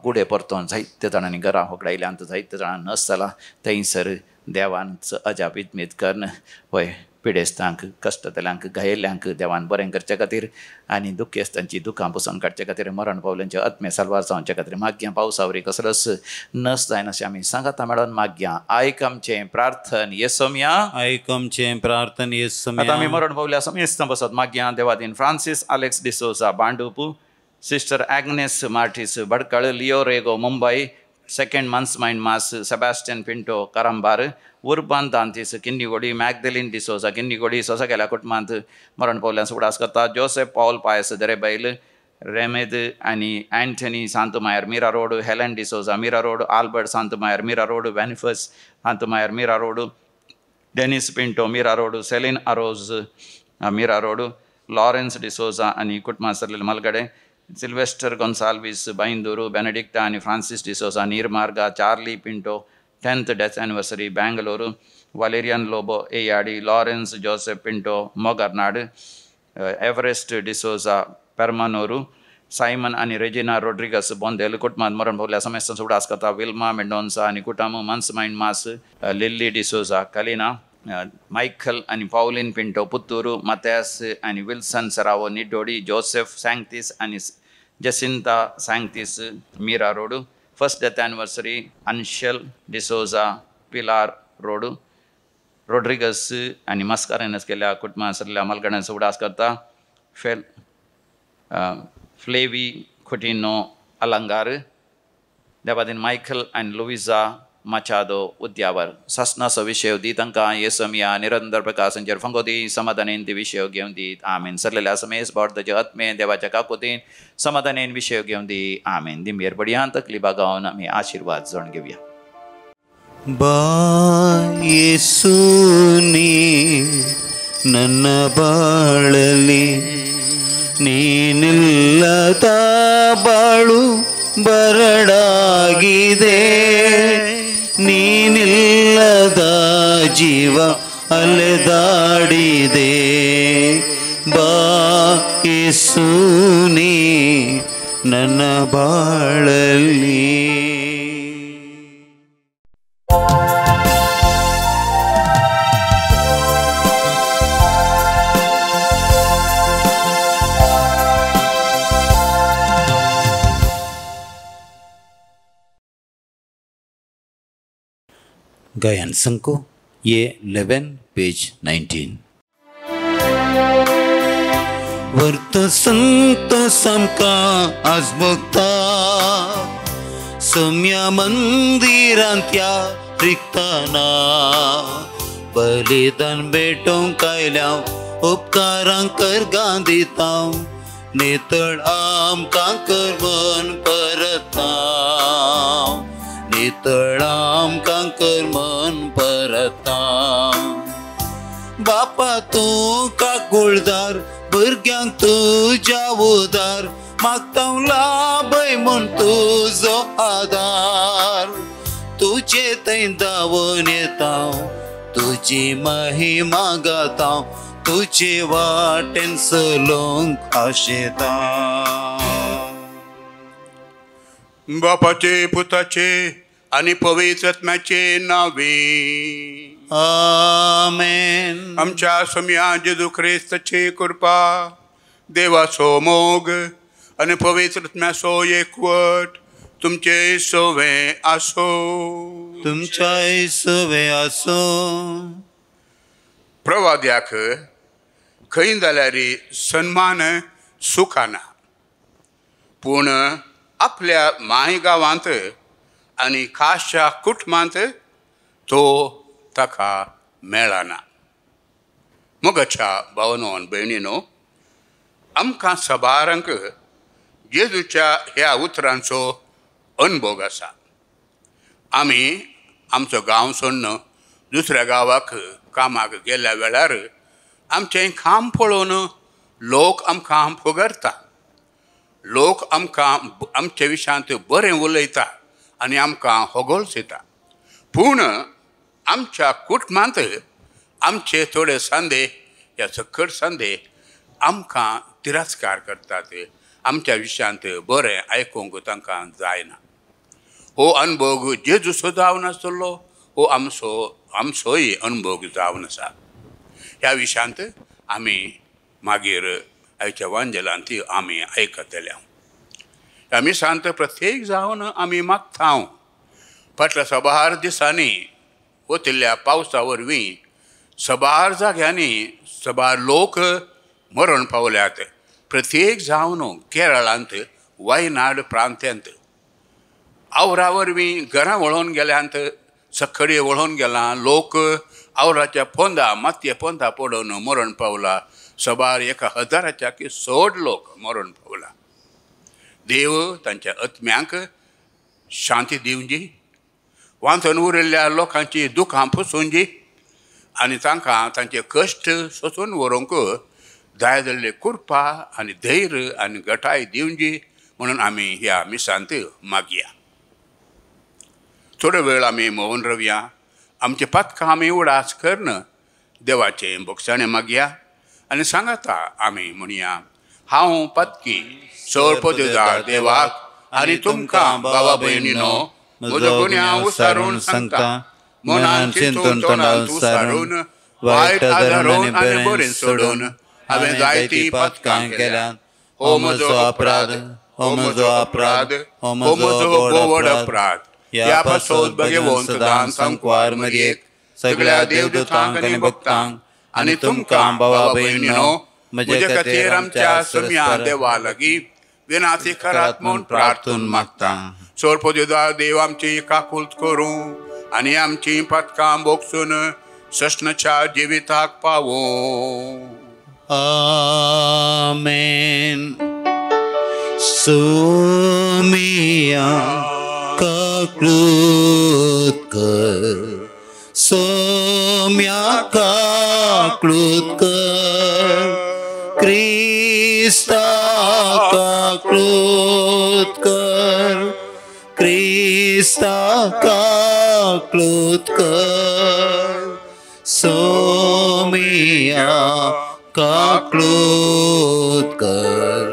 गुडे परतोन जायते जाणांनी घरां होगडायल्यांत, जायते जाणां नस जाला. थंयसर देवान अजाप इतमीत करून वय पिडेस्तांक, कश्टतल्यांक, घायेल्ल्यांक देवान बरें करचे खातीर आनी दुखेस्तांची दुखां पुसून काडचे खातीर मरण पावल्यांचे आत्मे साल्वार जावचे खातीर मागया. पावसावरी कसलोच नस जायनाशें आमी सांगाता मेळोन मागया. आयक आमचें प्रार्थन येसोमया, आयक आमचें प्रार्थन येसोमया. आतां आमी मरण पावल्या समेस्तां बसत मागया. Devadin Francis Alex D'Souza Bhandup, sister Agnes Martis Bhatkal, Leo Rego Mumbai, second months mind mass Sebastian Pinto Karambar, Urban Dantis Kinnigoli, Magdalene D'Souza Kinnigoli. सोसगेल्या कुटुंबांत मरण पावल्यान उगडास करता. जोसेफ पावल पायस दरेबैल, रेमेद आनी Anthony Santumayar Mira road, Helen D'Souza Mira road, Albert Santumayar Mira road, वेनिफस Santumayar Mira road, Denis Pinto Mira road, Celine Arroz Mira road, Lawrence D'Souza आनी कुटुंबां सरलेले मलगडे, Sylvester Gonsalves Byndoor, बेनेडिक्टा आनी Francis D'Souza Neermarga, Charlie Pinto 10th death anniversary Bangalore, Valerian Lobo Eyadi, Lawrence Joseph Pinto Mogarnad, Everest D'Souza Permanur, Simon आनी Regina Rodrigues Bondel. कुटुंबांत मरण पावल्या समेस्तांचो उगडास करता. विल्मा मेंडोन्सा आनी कुटुंब, मन्स mind mass Lily D'Souza Kalina, Michael आनी पावलीन पिंटो पुत्तूर, मत्यास आनी विल्सन सरावो निडोडी, जोसेफ सँक्तीस आनी Jacinta Sanctis Mira road, first death anniversary Anshel D'Souza Pilar road, Rodrigues आनी मस्कारेनस केल्या कुटुंबां सरल्या मलगड्यांचो उगडास करता. फ्लेवी खुटिनो अलंगार, देवादीन मायकल आनी लुविजा माचादो उद्यावर. सासनाचो विशय दी तांकां येसोमया, निरंतर प्रकाशांचेर फंगो दी, समाधानेन ती विशय घेवन दीत आमेन. सरलेल्या समेस बोर्दाचे आत्मे देवाच्या काकुतीन समाधानेन विशय घेवन दी आमेन. दिंबेर बडयान तकली बागावन आमी आशिर्वाद जावन घेवया. बा येसूनी ನನ್ನ ಬಾಳಲಿ ನೀನಿಲ್ಲದ ಬಾಳು ಬರಡಾಗಿದೆ, ನೀನಿಲ್ಲದ ಜೀವ ಅಲೆದಾಡಿದೆ. ಬಾ ಯೇಸುನೇ ನನ್ನ ಬಾಳಲಿ. गायन संको ये 11 पेज 19. वर्त संत समका आजमोगता सम्या मंदिरांत्या रिक्ताना बलिदान भेटोवंक आयल्या उपकारां करगां दिता नितळ आमकां कर मन परता नितळ आमकां कर मन परता बापा तूं काकुळदार भुरग्यांक तुज्या उदार मागता लाभय म्हूण तुजो आदार तुजे थंय धांवून येता तुजी महिमा गाता तुजे वाटेन चलूंक आशेता. बापाचे पुताचे आनी पवित्र आत्म्याचे नावे आमेन. आमच्या सोम्या जेजू क्रिस्ताची कृपा, देवाचो मोग आनी पवित्र आत्म्याचो एकवट तुमचे सवे आसो. तुमच्याय सवे आसो. प्रवाद्याक खंय जाल्यार सन्मान सुखाना, पूण आपल्या माय गांवांत आनी खासच्या कुटुंबांत तो ताका मेळना. मोगाच्या भावनो आनी भयणीनो, आमकां सबारांक जेजूच्या ह्या उतरांचो अनभोग आसा. आमी आमचो गांव सोडून दुसऱ्या गांवाक कामाक गेल्ल्या वेळार आमचें काम पळोवन लोक आमकां फुगरता, लोक आमकां आमच्या विशयांत बरें उलयता आनी आमकां होगोळसयता. पूण आमच्या कुटुंबांत आमचे थोडे सांदे या सकट सांदे आमकां तिरस्कार करतात, आमच्या विशयांत बरें आयकूंक तांकां जायना. हो अनभोग जेजूचो जावन आसलो, हो आमचोय अनभोग जावन आसा. ह्या विशयांत आमी मागीर आयच्या वांजेलांत आमी आयकतले. ह्या मिसांत प्रत्येक जावन आमी मागता. फाटल्या सबार दिसांनी वतिल्ल्या पावसा वरवीं सबार जाग्यांनी सबार लोक मरण पावल्यात. प्रत्येक जावन केरळांत, वायनाड प्रांत्यांत आवरा वरवीं घरां वळोवन गेल्यांत, सखडी वळोवन गेलां, लोक आवराच्या पोंदा मातये पोंदा पडून मरण पावला. सबार 1000 की चड लोक मरण पावला. देव तांच्या आत्म्यांक शांती दिवची, वांचून उरिल्ल्या लोकांची दुखां पुसूंची आनी तांकां तांचे कश्ट सोसून व्हरूंक जाय जाल्ली कृपा आनी धैर्य आनी गटाय दिवची म्हणून आमी ह्या मिसांत मागया. थोडो वेळ आमी मौन रावया, आमचे पातकां आमी उडास करून देवाचें बोगसाणें मागया आनी सांगाता आमी म्हणया, हांव पातकी चड पदवीदार देवाक आनी तुमकां बाबा भयणीनो म्हजो गुन्यांव उसारून सांगता. मनान चिंतून तोंडान उसारून वायट आदारून आनी बरें सोडून हांवें जायतीं पातकां केल्यांत. हो म्हजो अपराध, हो म्हजो अपराध, हो म्हजो व्हड अपराध. ह्या पासत भगवंत सदां सांकवार मरयेक सगळ्या देवदूतांक आनी भक्तांक आनी तुमकां बाबा भयणीनो म्हजे खातीर आमच्या सम्या देवा लागीं विनाती करात म्हूण प्रार्थून मागता. चड पदवीदार देव आमची काकूत करूं आनी आमची पातकां भोगसून सस्नाच्या जिविताक पावूं. आमेन. सोमिया काकूत कर, सोम्या काकूत कर, क्रिस्ता काकूत कर, क्रिस्ता काकूत कर, सोमिया काकूत कर,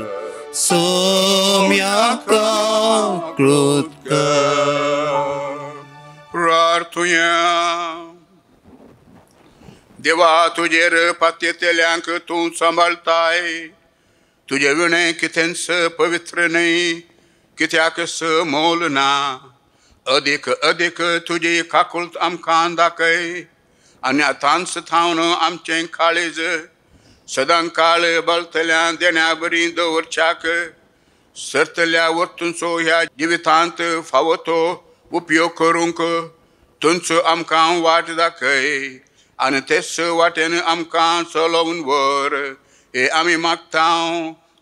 सोम्या काकूत कर. प्रार्थुया. देवा, तुजेर पातयेतल्यांक तूं सांबाळताय. तुजे विणें कितेंच पवित्र न्हय, कित्याक स मोल ना. अदीक अदीक तुजी काकूत आमकां दाखय आनी आतांच थावन आमचें काळीज सदां काळ बळतल्या देण्या बरी दवरच्याक सरतल्या वस्तूंचो ह्या जिवितांत फावो तो उपयोग करूंक तुमचो आमकां वाट दाखय. आनी तेच वाटेन आमकां चलोवन व्हर हे आमी मागता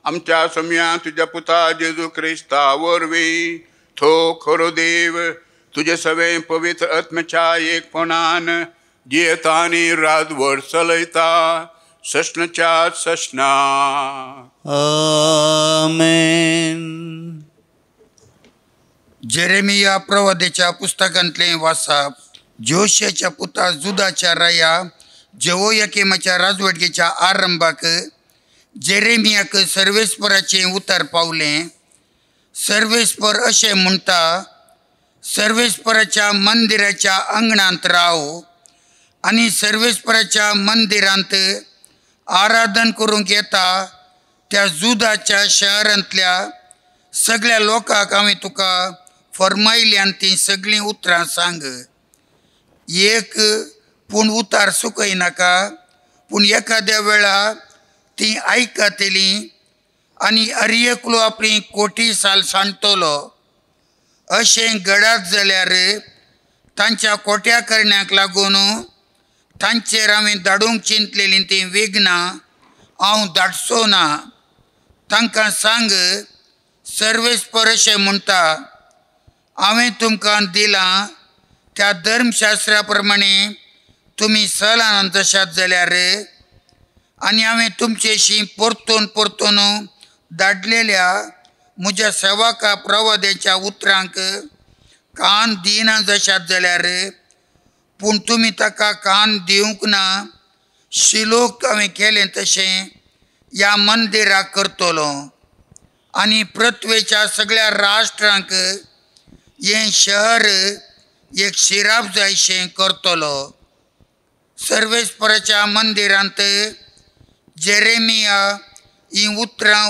आमच्या सम्या तुज्या पुता जेजू क्रिस्ता वरवीं तो खरो देव तुजे सगळें पवित्र आत्म्याच्या एकपणान जियेता आनी रातभर चलयता ससनाच्या ससना. आमेन. जेरेमिया प्रवाद्याच्या पुस्तकांतलें वाचप. जोशियाच्या पुता जुदाच्या राया जेहोयाकीमाच्या राजवटकेच्या आरंभाक जेरेमियाक सर्वेस्पराचें उतर पावलें. सर्वेस्पर अशें म्हणटा, सर्वेस्पराच्या मंदिराच्या अंगणांत राव आनी सर्वेस्पराच्या मंदिरांत आराधन करूंक येता त्या जुदाच्या शहरांतल्या सगळ्या लोकांक हांवें तुका फर्मायल्यान तीं सगळीं उतरां सांग. एक पूण उतार चुकयनाका, पूण एखाद्या वेळा तीं आयकतलीं आनी हर एकलो आपली कोटी साल सांडटलो. अशें घडत जाल्यार तांच्या कोट्या करण्याक लागून तांचेर हांवें धाडूंक चिंतलेलीं तीं विघ्नां हांव धाडचो ना. तांकां सांग, सर्वेस्पर अशें म्हणटा, हांवें तुमकां दिलां त्या धर्मशास्त्रा प्रमाणे तुमी चलना जशात जाल्यार आनी हांवें तुमचेशी परतून परतून धाडलेल्या म्हज्या सेवका प्रवाद्याच्या उतरांक कान दिना जशात जाल्यार, पूण तुमी ताका कान दिवंक ना. शिलोक हांवें केलें तशें ह्या मंदिराक करतलो आनी पृथ्वेच्या सगळ्या राष्ट्रांक हें शहर एक शिराप जायशें करतलो. सर्वेस्पराच्या मंदिरांत जेरेमिया हीं उतरां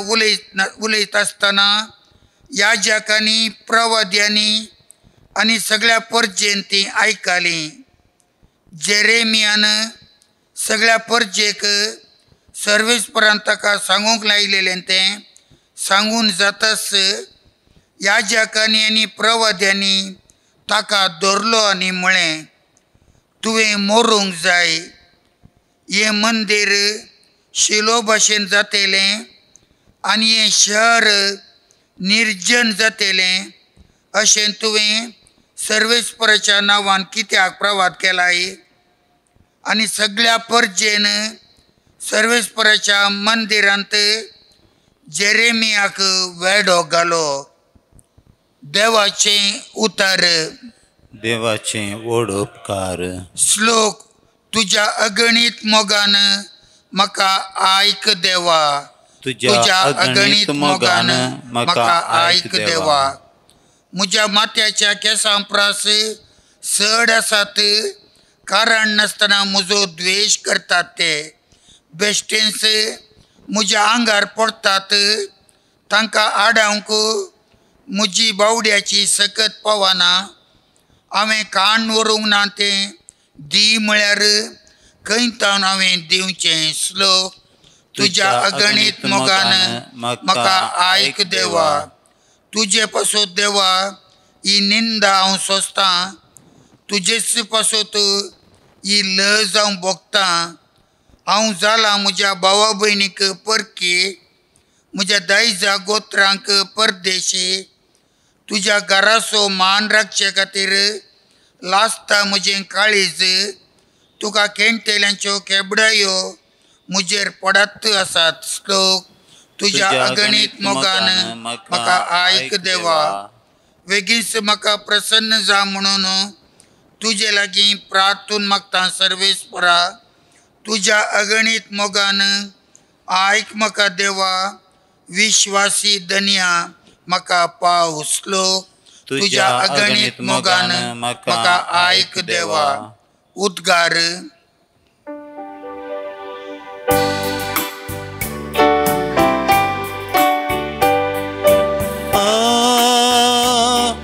उलयत आसतना याजकांनी, प्रवाद्यांनी आनी सगळ्या परजेन तीं आयकलीं. जेरेमियान सगळ्या परजेक सर्वेस्परान ताका सांगूंक लायलेलें तें सांगून जाताच याजकांनी आनी प्रवाद्यांनी ताका धरलो आनी म्हळें, तुवें मरूंक जाय. हें मंदीर शिलो भाशेन जातलें आनी हें शहर निर्जन जातलें अशें तुवें सर्वेस्पराच्या नांवान कित्याक प्रवाद केलाय? आनी सगळ्या परजेन सर्वेस्पराच्या मंदिरांत जेरेमियाक वेडो घालो. देवाचें उतर. देवाचें व्हड उपकार. श्लोक. तुज्या अगणीत मोगान म्हाका आयक देवा, तुज्या अगणीत मोगान म्हाका आयक देवा. म्हज्या माथ्याच्या केंसां परस चड आसात, कारण नासतना म्हजो द्वेश करतात ते. बेश्टेंच म्हज्या आंगार पडटात, तांकां आडावंक म्हजी बावड्याची सकत पावना. हांवें कान व्हरूंक ना तें दी म्हळ्यार खंय तावन हांवें दिवचें? श्लोक. तुज्या अगणीत मोगान म्हाका आयक देवा, तुजे पासत देवा ही निंदा हांव सोंसतां, तुजेच पासत ही लज हांव भोगतां. हांव जालां म्हज्या भावा भयणीक परकी, म्हज्या दायजा गोत्रांक परदेशी. तुज्या घराचो मान राखचे खातीर लासता म्हजें काळीज, तुका खेणटेल्यांच्यो खेबडायो म्हजेर पडत आसात. श्लोक. तुज्या अगणीत मोगान म्हाका आयक देवा, वेगींच म्हाका प्रसन्न जा म्हणून तुजे लागीं प्रार्थून मागता सर्वेस्परा. तुज्या अगणीत मोगान आयक म्हाका देवा, विश्वासी धनया म्हाका पाव. श्लोक. तुज्या अगणीत मोगान म्हाका आयक देवा. उद्गार.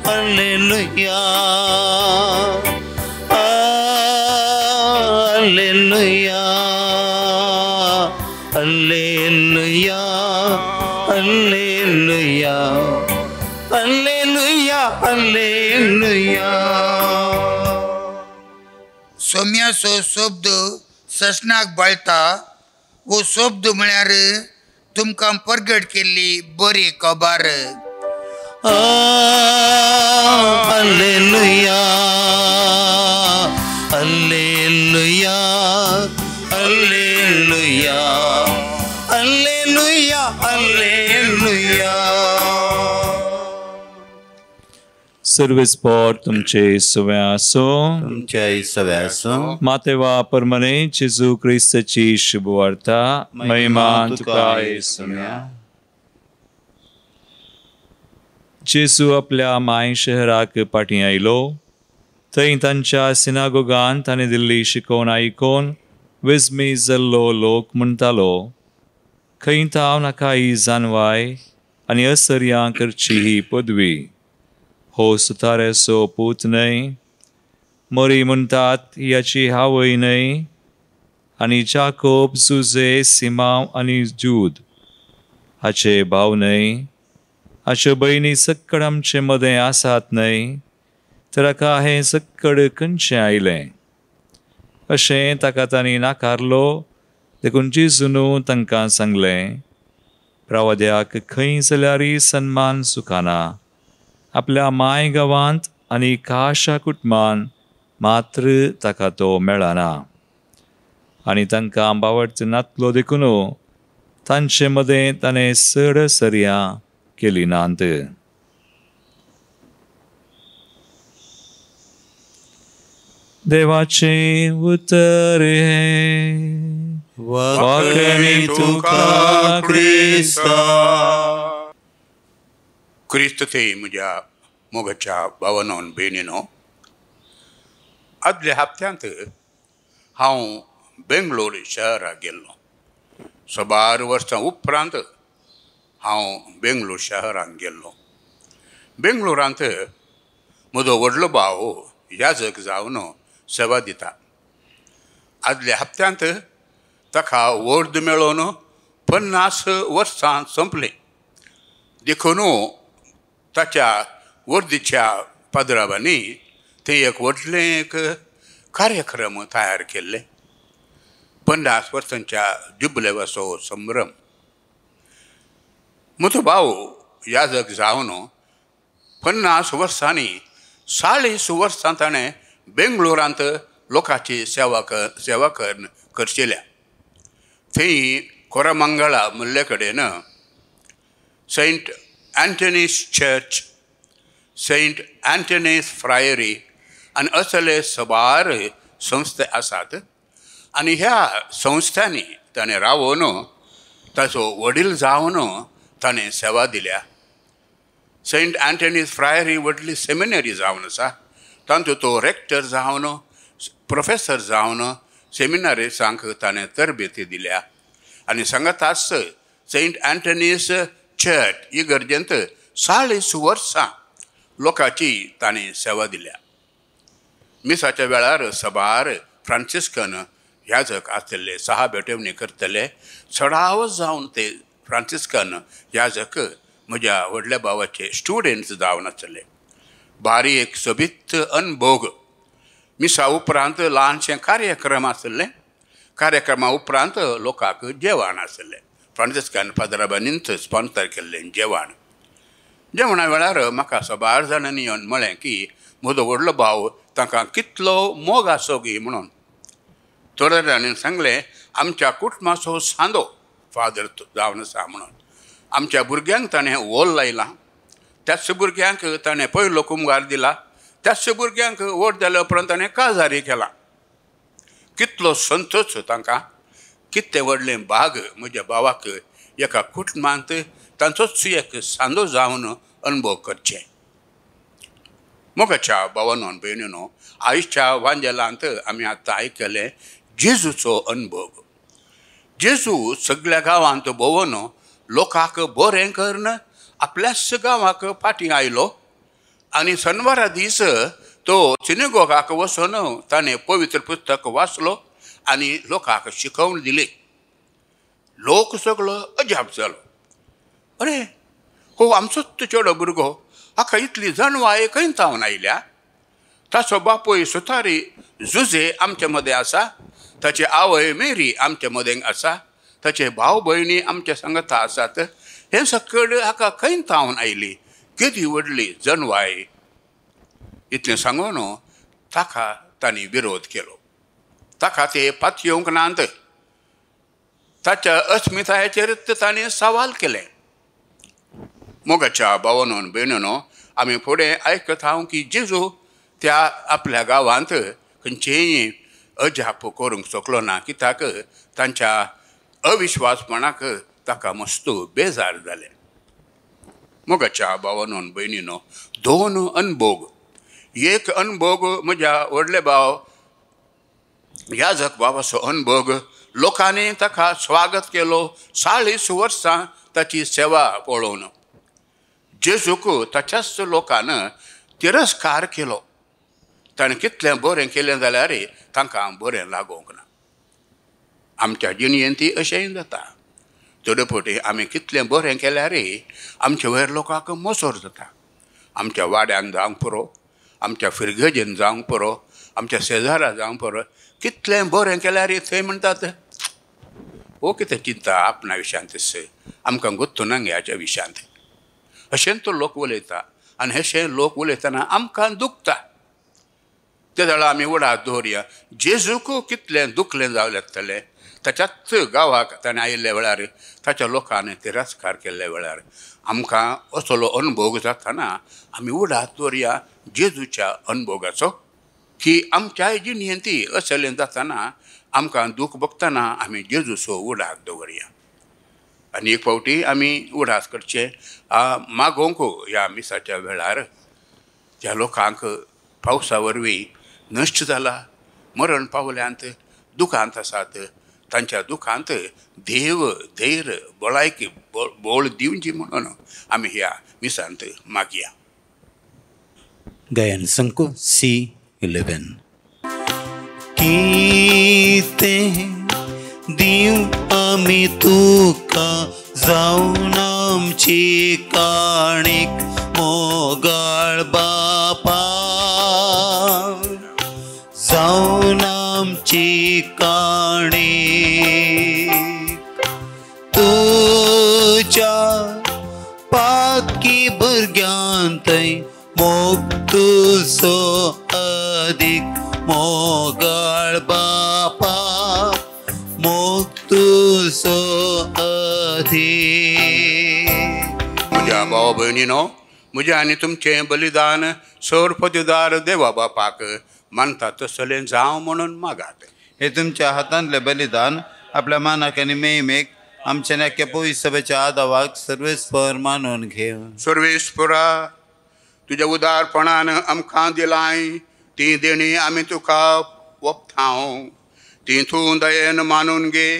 Alleluia, Alleluia, Alleluia, Alleluia, Alleluia, Alleluia. सोम्याचो शब्द ससनाक बाळता. हो शब्द म्हळ्यार तुमकां परगट केल्ली बरी खबर. Alleluia, alleluia, alleluia, alleluia, alleluia. Service पोर तुमचे सव्या आसो, तुमचे सव्या आसो. मातेवा परमने जेजू क्रिस्ताची शुभवार्ता. महिमा तुका येसुम्या. जेजू आपल्या माय शहराक पाटी आयलो. थंय तांच्या सिनागोगान ताणें दिल्ली शिकवण आयकून विस्मी जाल्लो लोक म्हणटालो, खंय तावन हाका ही जानवाय आनी असर्यां करची ही पदवी? हो सुताऱ्याचो पूत न्हय? मरी म्हणटात ह्याची हावय न्हय? आनी जाकोब, जुजे, सिमांव आनी जूद हाचे भाव न्हय? हाच्यो भयणी सक्कड आमचे मदें आसात न्हय? तर हाका हें सक्कड खंयचें आयलें? अशें ताका तांणी नाकारलो. देखून जेजून तांकां सांगलें, प्रवाद्याक खंय जाल्यारय सन्मान सुखाना, आपल्या माय गांवांत आनी खाशा कुटुंबान मात्र ताका तो मेळना. आनी तांकां बावडच नातलो देखून तांचे मदें ताणें चड सरयां केली नात. देवाचें उतर हें. वाखणी तुका क्रिस्ता. क्रिस्त ते म्हज्या मोगाच्या भावानो भयणीनो, आदल्या हप्त्यांत हांव बेंगलोर शहराक गेल्लो. साबार वर्सां उपरांत हांव बेंगलोर शहरांत गेल्लो. बेंगलोरांत म्हजो व्हडलो भाव याजक जावन सेवा दिता. आदल्या हप्त्यांत ताका वर्द मेळोवन 50 वर्सां सोंपलीं. देखून ताच्या वर्दीच्या पाद्रावांनी ते एक व्हडलें एक कार्यक्रम तयार केल्ले. 50 वर्सांच्या जुबलेवाचो संभ्रम. म्हजो भाव याजक जावन 50 वर्सांनी 40 वर्सां ताणें बेंगलोरांत लोकांची सेवा करचेल्या. थंय कोरमंगळा म्हणले कडेन Saint Anthony's church, Saint Anthony's friary आनी असले साबार संस्थे आसात. आनी ह्या संस्थांनी ताणें रावोन ताचो वडील जावन ताणें सेवा दिल्या. सेंट अँटनीज फ्रायरी व्हडली सेमिनरी जावन आसा. तांचो तो रेक्टर जावन, प्रोफेसर जावन सेमिनारिसांक ताणें तरबेती दिल्या. आनी सांगाताच सेंट अँटनीज चर्च इगर्जेंत 40 वर्सां लोकांची ताणें सेवा दिल्या. मिसाच्या वेळार साबार फ्रांसिस्कन याजक आसतले, सहा भेटवणी करतले. चडावत जावन ते फ्रांसिस्कन याजक म्हज्या व्हडल्या भावाचे स्टुडंट्स जावन आसले. बारीक एक सोबीत अनभोग. मिसा उपरांत ल्हानशें कार्यक्रम आसले. कार्यक्रमा उपरांत लोकांक जेवण आसलें. फ्रांसिस्कन फादराबांनीच स्पॉन्सर केल्लें जेवण. जेवणा वेळार म्हाका साबार जाणांनी येवन म्हळें की म्हजो व्हडलो भाव तांकां कितलो मोग आसो गी म्हणून. थोड्या जाणांनी सांगलें आमच्या कुटुंबाचो सांदो फादर जावन आसा म्हणून. आमच्या भुरग्यांक ताणें ओल लायलां, त्याच भुरग्यांक ताणें पयलो कुमगार दिला, त्याच भुरग्यांक व्हड जाल्या उपरांत ताणें काजारी केला. कितलो संतोश तांकां, कितलें व्हडलें भाग म्हज्या भावाक एका कुटुंबांत तांचोच एक सांदो जावन अनुभव करचें. मोगाच्या भावानो भयणीनो, आयच्या वांजेलांत आमी आतां आयकलें जेजूचो अनुभव. जेजू सगळ्या गांवांत भोंवन लोकांक बरें करून आपल्याच गांवाक फाटीं आयलो आनी शनवारा दीस तो सिनेगोगाक वचून ताणें पवित्र पुस्तक वाचलो आनी लोकांक शिकोवन दिली. लोक सगळो अजाप जालो. अरे हो आमचोच चेडो भुरगो, हाका इतली जाणवाय खंय तावन आयल्या? ताचो बापूय सुतारी जुजे आमचे मदें आसा, ताची आवय मेरी आमचे मदें आसा, ताचे भाव भयणी आमचे सांगता आसात. हें सकड हाका खंय थावन आयली, केदी व्हडली जनवाय. इतलें सांगून ताका तांणी विरोध केलो. ताका ते पातयेवंक नात. ताच्या अस्मितायेचेर तांणी सवाल केलें. मोगाच्या भावानो भयणीनो, आमी फुडें आयकत हांव की जेजू त्या आपल्या गांवांत खंयचेय अजाप करूंक शकलो ना, कित्याक तांच्या अविश्वासपणाक ताका मस्त बेजार जालें. मोगाच्या भावानो भयणीनो, दोन अनभोग. एक अनभोग म्हज्या व्हडले भाव याजक बाबाचो अनभोग. लोकांनी ताका स्वागत केलो 40 वर्सां ताची सेवा पळोवन. जेजूक ताच्याच लोकान तिरस्कार केलो. ताणें कितलें बरें केलें जाल्यार तांकां बरें लागूंक ना. आमच्या जिणेंत ती अशेंय जाता. थोडे फावटी आमी कितलें बरें केल्यार आमच्या वयर लोकांक मोसोर जाता. आमच्या वाड्यान जावंक पुरो, आमच्या फिरगजेन जावंक पुरो, आमच्या शेजारा जावंक पुरो, कितलें बरें केल्यार थंय म्हणटात हो कितें चिंता आपणा विशयांत, आमकां गुत्तू ना ह्याच्या विशयांत. अशें तो लोक उलयता आनी अशें लोक उलयतना आमकां दुखता. ते जाल्यार आमी उडास दवरया. जेजूक कितलें दुखलें जावं लागतलें ताच्याच गांवाक ताणें आयिल्ल्या वेळार, ताच्या लोकांनी तिरस्कार केल्ल्या वेळार. आमकां असलो अणभोग जाताना आमी उडास दवरया जेजूच्या अणभोगाचो, की आमच्याय जिणेंत असलें जाताना आमकां दूख भोगतना आमी जेजूचो उडास दवरया. आनी एक फावटी आमी उडास करचे मागोवंक ह्या मिसाच्या वेळार ज्या लोकांक पावसा वरवीं नश्ट जाला, मरण पावल्यांत, दुखांत आसात, तांच्या दुखांत देव धैर्य भलायकी बोळ दिवची म्हणून आमी ह्या मिसांत मागया. गायन संको C11. कितें दिवं आमी तुका जावन आमची काणीक मोगाळ बापा, जावन आमची काणीक. तुज्या पातकी भुरग्यांतय मोग तुजो अदीक मोगाळ बापा, मोग तुजो अदीक. म्हज्या भाव भयणीनो, म्हजें आनी तुमचें बलिदान सर्वपदुदार देवा बापाक मानता तसलें जावं म्हणून मागात. हे तुमच्या हातांतलें बलिदान आपल्या मानाक आनी मेहिमेक आमच्या नाक्या पवित्र सभेच्या आदावाक सर्वेस्पर मानून घेवन. सर्वेस्परा, तुज्या उदारपणान आमकां दिलाय ती देणी आमी तुका ओपतांव. ती तूं दयेन मानून घे.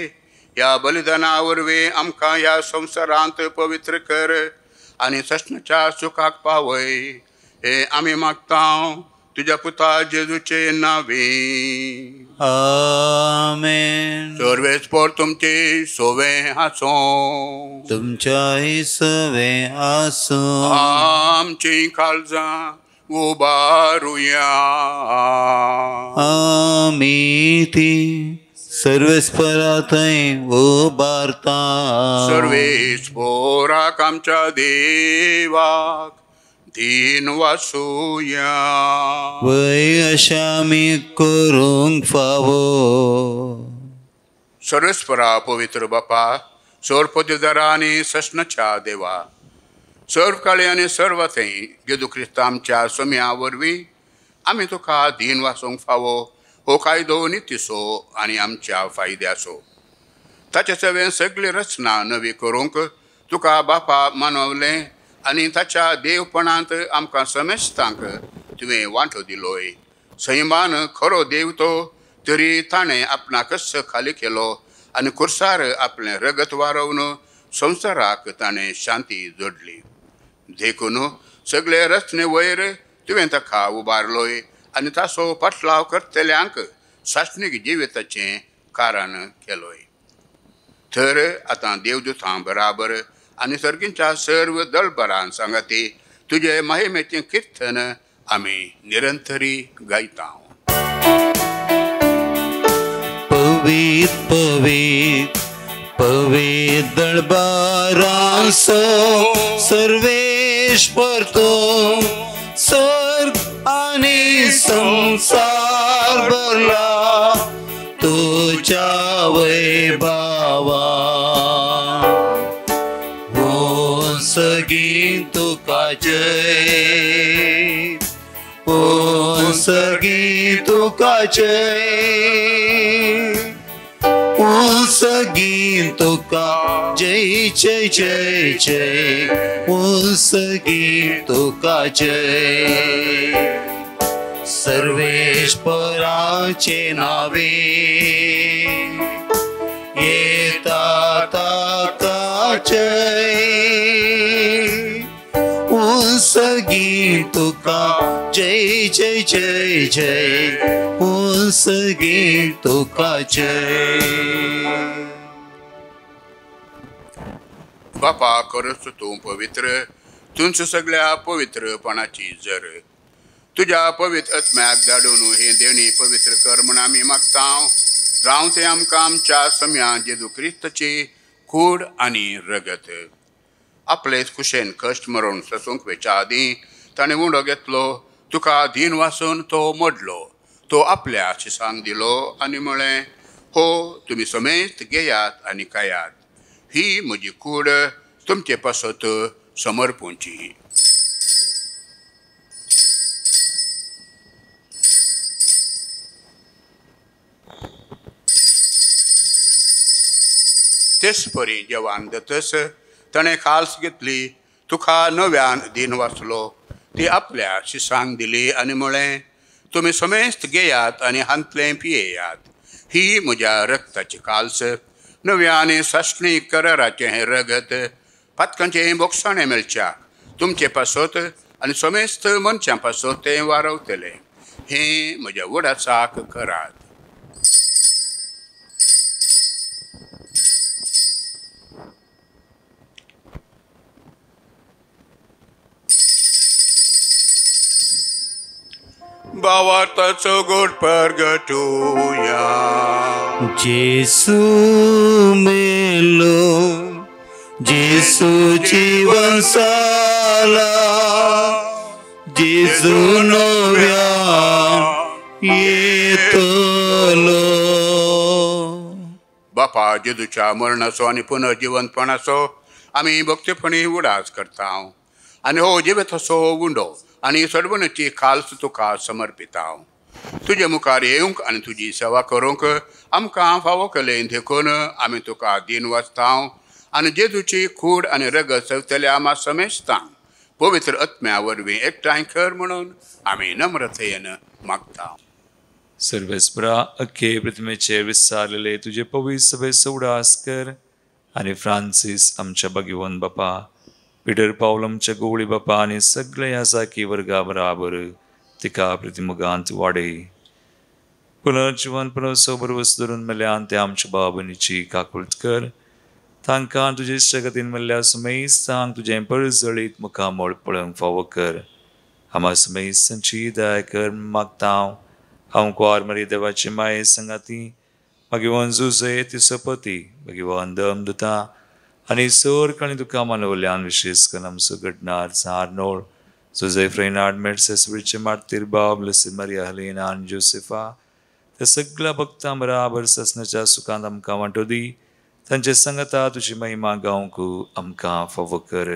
ह्या बलिदाना वरवीं आमकां ह्या संवसारांत पवित्र कर आनी सस्नाच्या सुखाक पावय. हे आमी मागता तुज्या पुता जेजूचे नांवे. आमेन. सर्वेस्पर तुमचे सोवे आसूं, तुमच्याय सोवे आसूं. आमची काळजां उबारुया. आमी ती सर्वेस्परा थंय उबारता. सर्वेस्पराक आमच्या देवाक दीन वासुया. वय अशें आमी करूंक फावो. सर्वेस्परा पवित्र बापा, सर्वपदुदारा आनी सस्नाच्या देवा, सर्व काळी आनी सर्व थंय जेजू क्रिस्त आमच्या सोम्या वरवीं आमी तुका दीन वासूंक फावो हो कायदो नितीचो आनी आमच्या फायद्याचो. ताचे सवें सगळी रचना नवी करूंक तुका बापा मानवलें आनी ताच्या देवपणांत आमकां समेस्तांक तुवें वांटो दिलोय. सैमान खरो देव तो, तरी ताणें आपणाकच खाली केलो आनी कुर्सार आपलें रगत वारोवन संवसाराक ताणें शांती जोडली. देखून सगळे रचने वयर तुवें ताका उबारलोय आनी ताचो पाटलाव करतल्यांक सासणीक जिविताचें कारण केलोय. तर आतां देवदूतां बराबर आनी सर्गींच्या सर्व दळबरान सांगाती तुजे महिमेचें किर्तन आमी निरंतरी गायता. पवित्र पवित्र पवित्र दरबारासो सर्वेश्वर तो स्वर्ग आणि संसार भरला तुझ्या वैभवा. हो सगी तुका जय, हो सगी तुका जय, ओ सगी तुका जय जय जय जय, ओ सगी तुका जय. सर्वेश्वराचे नावे येता ताका जय, ओ सगी तुका जय जय जय जय, ओ सगी तुका जय. बापा खरंच तूं पवित्र, तुंच सगळ्या पवित्रपणाची जर तुज्या पवित्र आत्म्याक धाडून हे देणी पवित्र कर म्हण आमी मागता. जावं तें आमकां आमच्या सम्या जेजू क्रिस्ताची कूड आनी रगत. आपलेच कुशेन कश्ट मरण ससूंक वेच्या आदीं ताणें उंडो घेतलो, तुका दीन वासून तो मोडलो, तो आपल्या शिसांक दिलो आनी म्हळें, हो तुमी समेस्त घेयात आनी खायात, ही म्हजी कूड तुमचे पासत समर्पूंची. तेच परी जेवण जातच ताणें खाल्स घेतली, तुका नव्यान दीन वाचलो, ती आपल्या शिसांक दिली आनी म्हळें, तुमी समेस्त घेयात आनी हांतलें पियेयात, ही म्हज्या रक्ताची काल्स, नव्या आनी सासणी कराराचें हें रगत, पातकांचें बोगसाणें मेळच्याक तुमचे पासत आनी समेस्त मनशां पासत तें वारवतलें. हें म्हज्या वडाचाक करात. भावार्थाचो गोड परगटुया. जेसू मेलो, जेसू जीवन साला, जेजू नव्यान येतलो. बापा जेजूच्या मरणाचो आनी पुनर्जिवंतपणाचो आमी भक्तीपणी उडास करता आनी हो जिवेत असो उंडो आनी सडवणची खाल्स तुका समर्पिता. तुजे मुखार येवंक आनी तुजी सेवा करूंक आमकां फावो केलें देखून आमी तुका दीन वाचता आनी जेजूची कूड आनी रगत सवतल्या आमा समेस्तांक पवित्र आत्म्या वरवीं एकठांय कर म्हणून आमी नम्रतेन मागता. सर्वेस्परा अख्खे प्रतिमेचे विसारलेले तुजे पवित्र सभेचो उडास कर आनी फ्रांसीस आमच्या भगिवन बापा, पिटर पावल आमच्या गोवळी बापा आनी सगळे ह्या साकी वर्गा बराबर तिका प्रतिमुगांत वाडय. पुनर्जिवन पुनर्सो बरवस धरून मेल्यान ते आमच्या बाबनीची काकुळट कर, तांकां तुजे शगतीन मेल्ल्या समेस्तांक तुजें परजळीत मुखामळ पळोवंक फावो कर. आमा समेस्तांची दया कर मागता. हांव कुवार मरी देवाची माये संगाती भगवान जुजे ती सपती भगवान दम दिता आनी सोर आनी तुका मानवल्यान विशेश करून आमचो घडणार सारनोळ जुजे फ्रेनाड मेडसेसवीचे मार्तीर बाब लसी मारिया हलेना आनी जोसेफा त्या सगळ्या भक्तां बराबर ससनाच्या सुखांत आमकां वांटो दी. तांचे संगता तुजी महिमा गावंक आमकां फावो कर.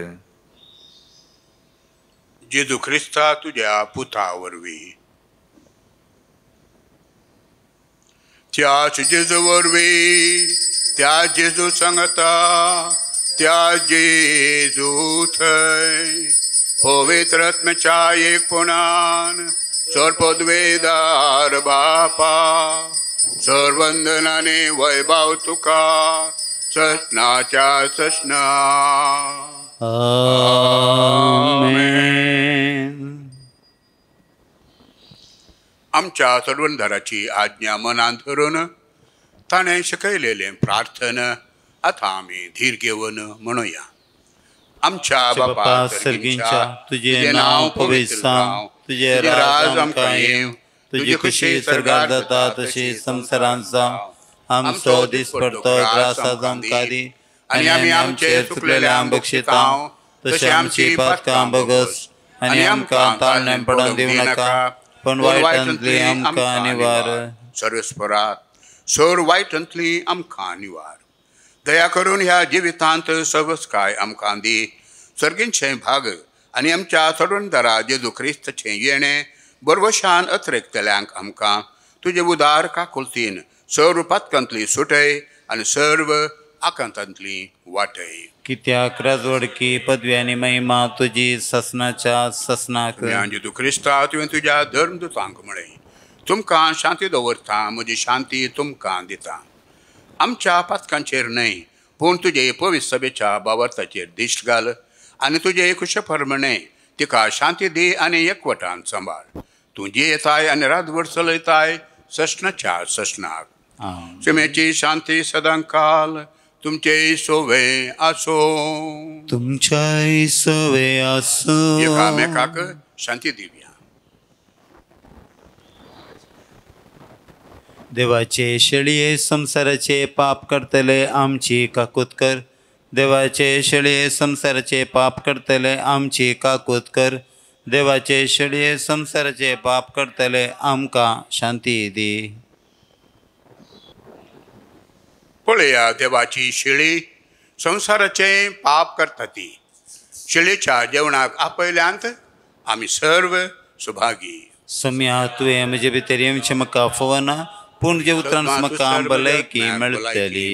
जेजू क्रिस्ता तुज्या पुता वरवीं, त्याच जेजू वरवीं, त्या जेजू सांगता, त्या जेजू थंय पवित्र आत्म्याच्या एकपणान सर्वपदवेदार बापा सर्वंदनाने वैभव तुका ससनाच्या ससना. आमेन. आमच्या सर्वंधराची आज्ञा मनात धरून ताणें शिकयलेलें प्रार्थना आतां आमी धीर घेवन म्हणुया. आमच्या बापा सर्गींच्या तुजें नांव पवित्र जावं, तुजें राज आमकां येवं, तुजी खुशी सर्गार जाता तशी संवसारांत जावं. आमचो दिसपडतो ग्रास आज आमकां दी, आनी आमी आमचे चुकलेल्यांक बक्षिता तशें आमची पातकां बगस, आनी आमकां ताळण्यां पडोवन दिवं नाका, पण वायटांतली आमकां निवार. सर्वेस्परा सर वायटांतली आमकां निवार. दया करून ह्या जिवितांत सवस्काय आमकां दी. सर्गींचें भाग आनी आमच्या चडूनदारा जेजू क्रिस्ताचें येणें बरवशान अत्रेकतल्यांक आमकां तुजे उदार काकुलतीन सर्व पातकांतली सुटय आनी सर्व आकांतांतली वाटय. कित्याक राजवडकी पदवी आनी महिमा तुजी ससनाच्या ससनाक. जेजू क्रिस्ता तुवें तुज्या धर्मदूतांक म्हळें, तुमकां शांती दवरता, म्हजी शांती तुमकां दिता. आमच्या पातकांचेर न्हय पूण तुजे पवित्र सभेच्या बावर्ताचेर दिश्ट घाल आनी तुजे खुशे प्रमाणे तिका शांती दी आनी एकवटान सांबाळ. तूं जियेताय आनी रातभर चलयताय ससनाच्या ससनाक. शिमेची शांती सदांकाल तुमचे सोवे आसो. तुमच्याय सोवे आसो. एकामेकाक शांती दिवया. देवाचे शेळये संवसाराचे पाप करतले आमची काकूत कर. देवाचे शेळये संवसाराचे पाप करतले आमची काकूत कर. देवाचे शेळये संवसाराचे पाप करतले आमकां शांती दी. पळया देवाची शेळी संवसाराचे पाप करता ती. शेळीच्या जेवणाक आपयल्यांत आमी सर्व सुभागी. सम्या तुवें म्हजे भितर येवचें म्हाका आफोवना, पूण जे उतरान म्हाका भलायकी मेळटली.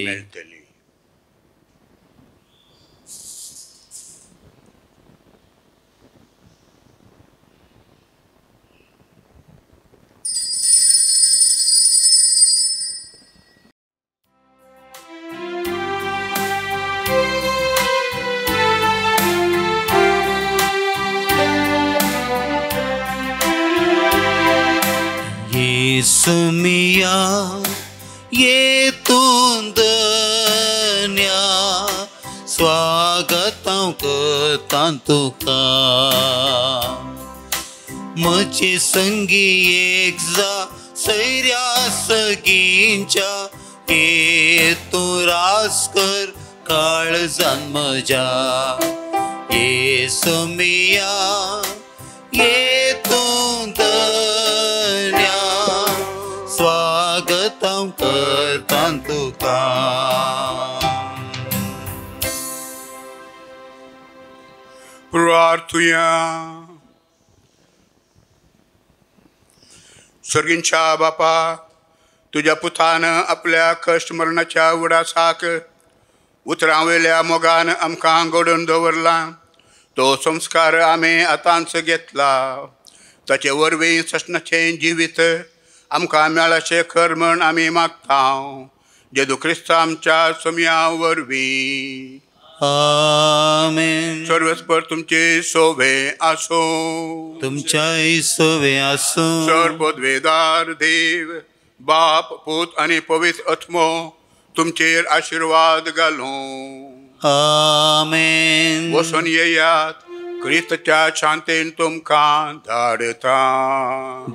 सुमिया ये तूं धन्या, स्वागत हांव करतां तुका. म्हजे संगी एक जा सैऱ्या सगींच्या, ये तूं रास कर काळजान म्हज्या. ये सुमिया ये तूं धन्या, स्वागत हांव करतां तुका. प्रार्थुया. सर्गींच्या बापा, तुज्या पुतान आपल्या कश्ट मरणाच्या उडासाक उतरां वयल्या मोगान आमकां घडोवन दवरला. तो संस्कार आमी आतांच घेतला. ताचे वरवीं ससनाचें जिवीत आमकां मेळाचें खर म्हण आमी मागता. जेजू क्रिस्त आमच्या सोम्या वरवीं. आमेन. सर्वेस्पर तुमचे सोवे आसो. तुमच्याय सोवे आसो. सर पदवेदार देव बाप पूत आनी पवित्र आत्मो तुमचेर आशिर्वाद घालूं. आमेन. वचून येयात, क्रिस्ताच्या शांतेन तुमकां धाडता.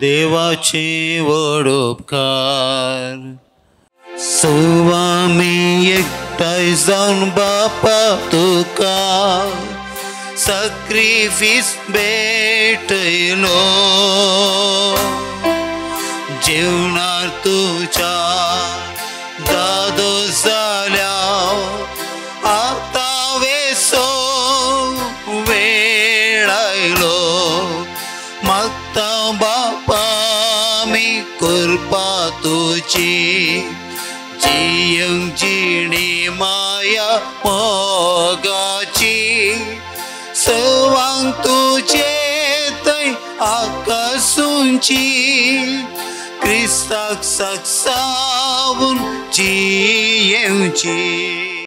देवाचे व्हड उपकार. सुवामी एकठांय जावन बापा तुका साक्रिफीस भेटयलो. जेवणार तुज्या दादो जाल्या आतां वेसो वेळ आयलो. मागता बापा आमी करपा तुजी जियेवंक जिणी माया मोगाची. सवांक तुजे थंय आकाशुंची, क्रिस्ताक साक्षावून जियेवची.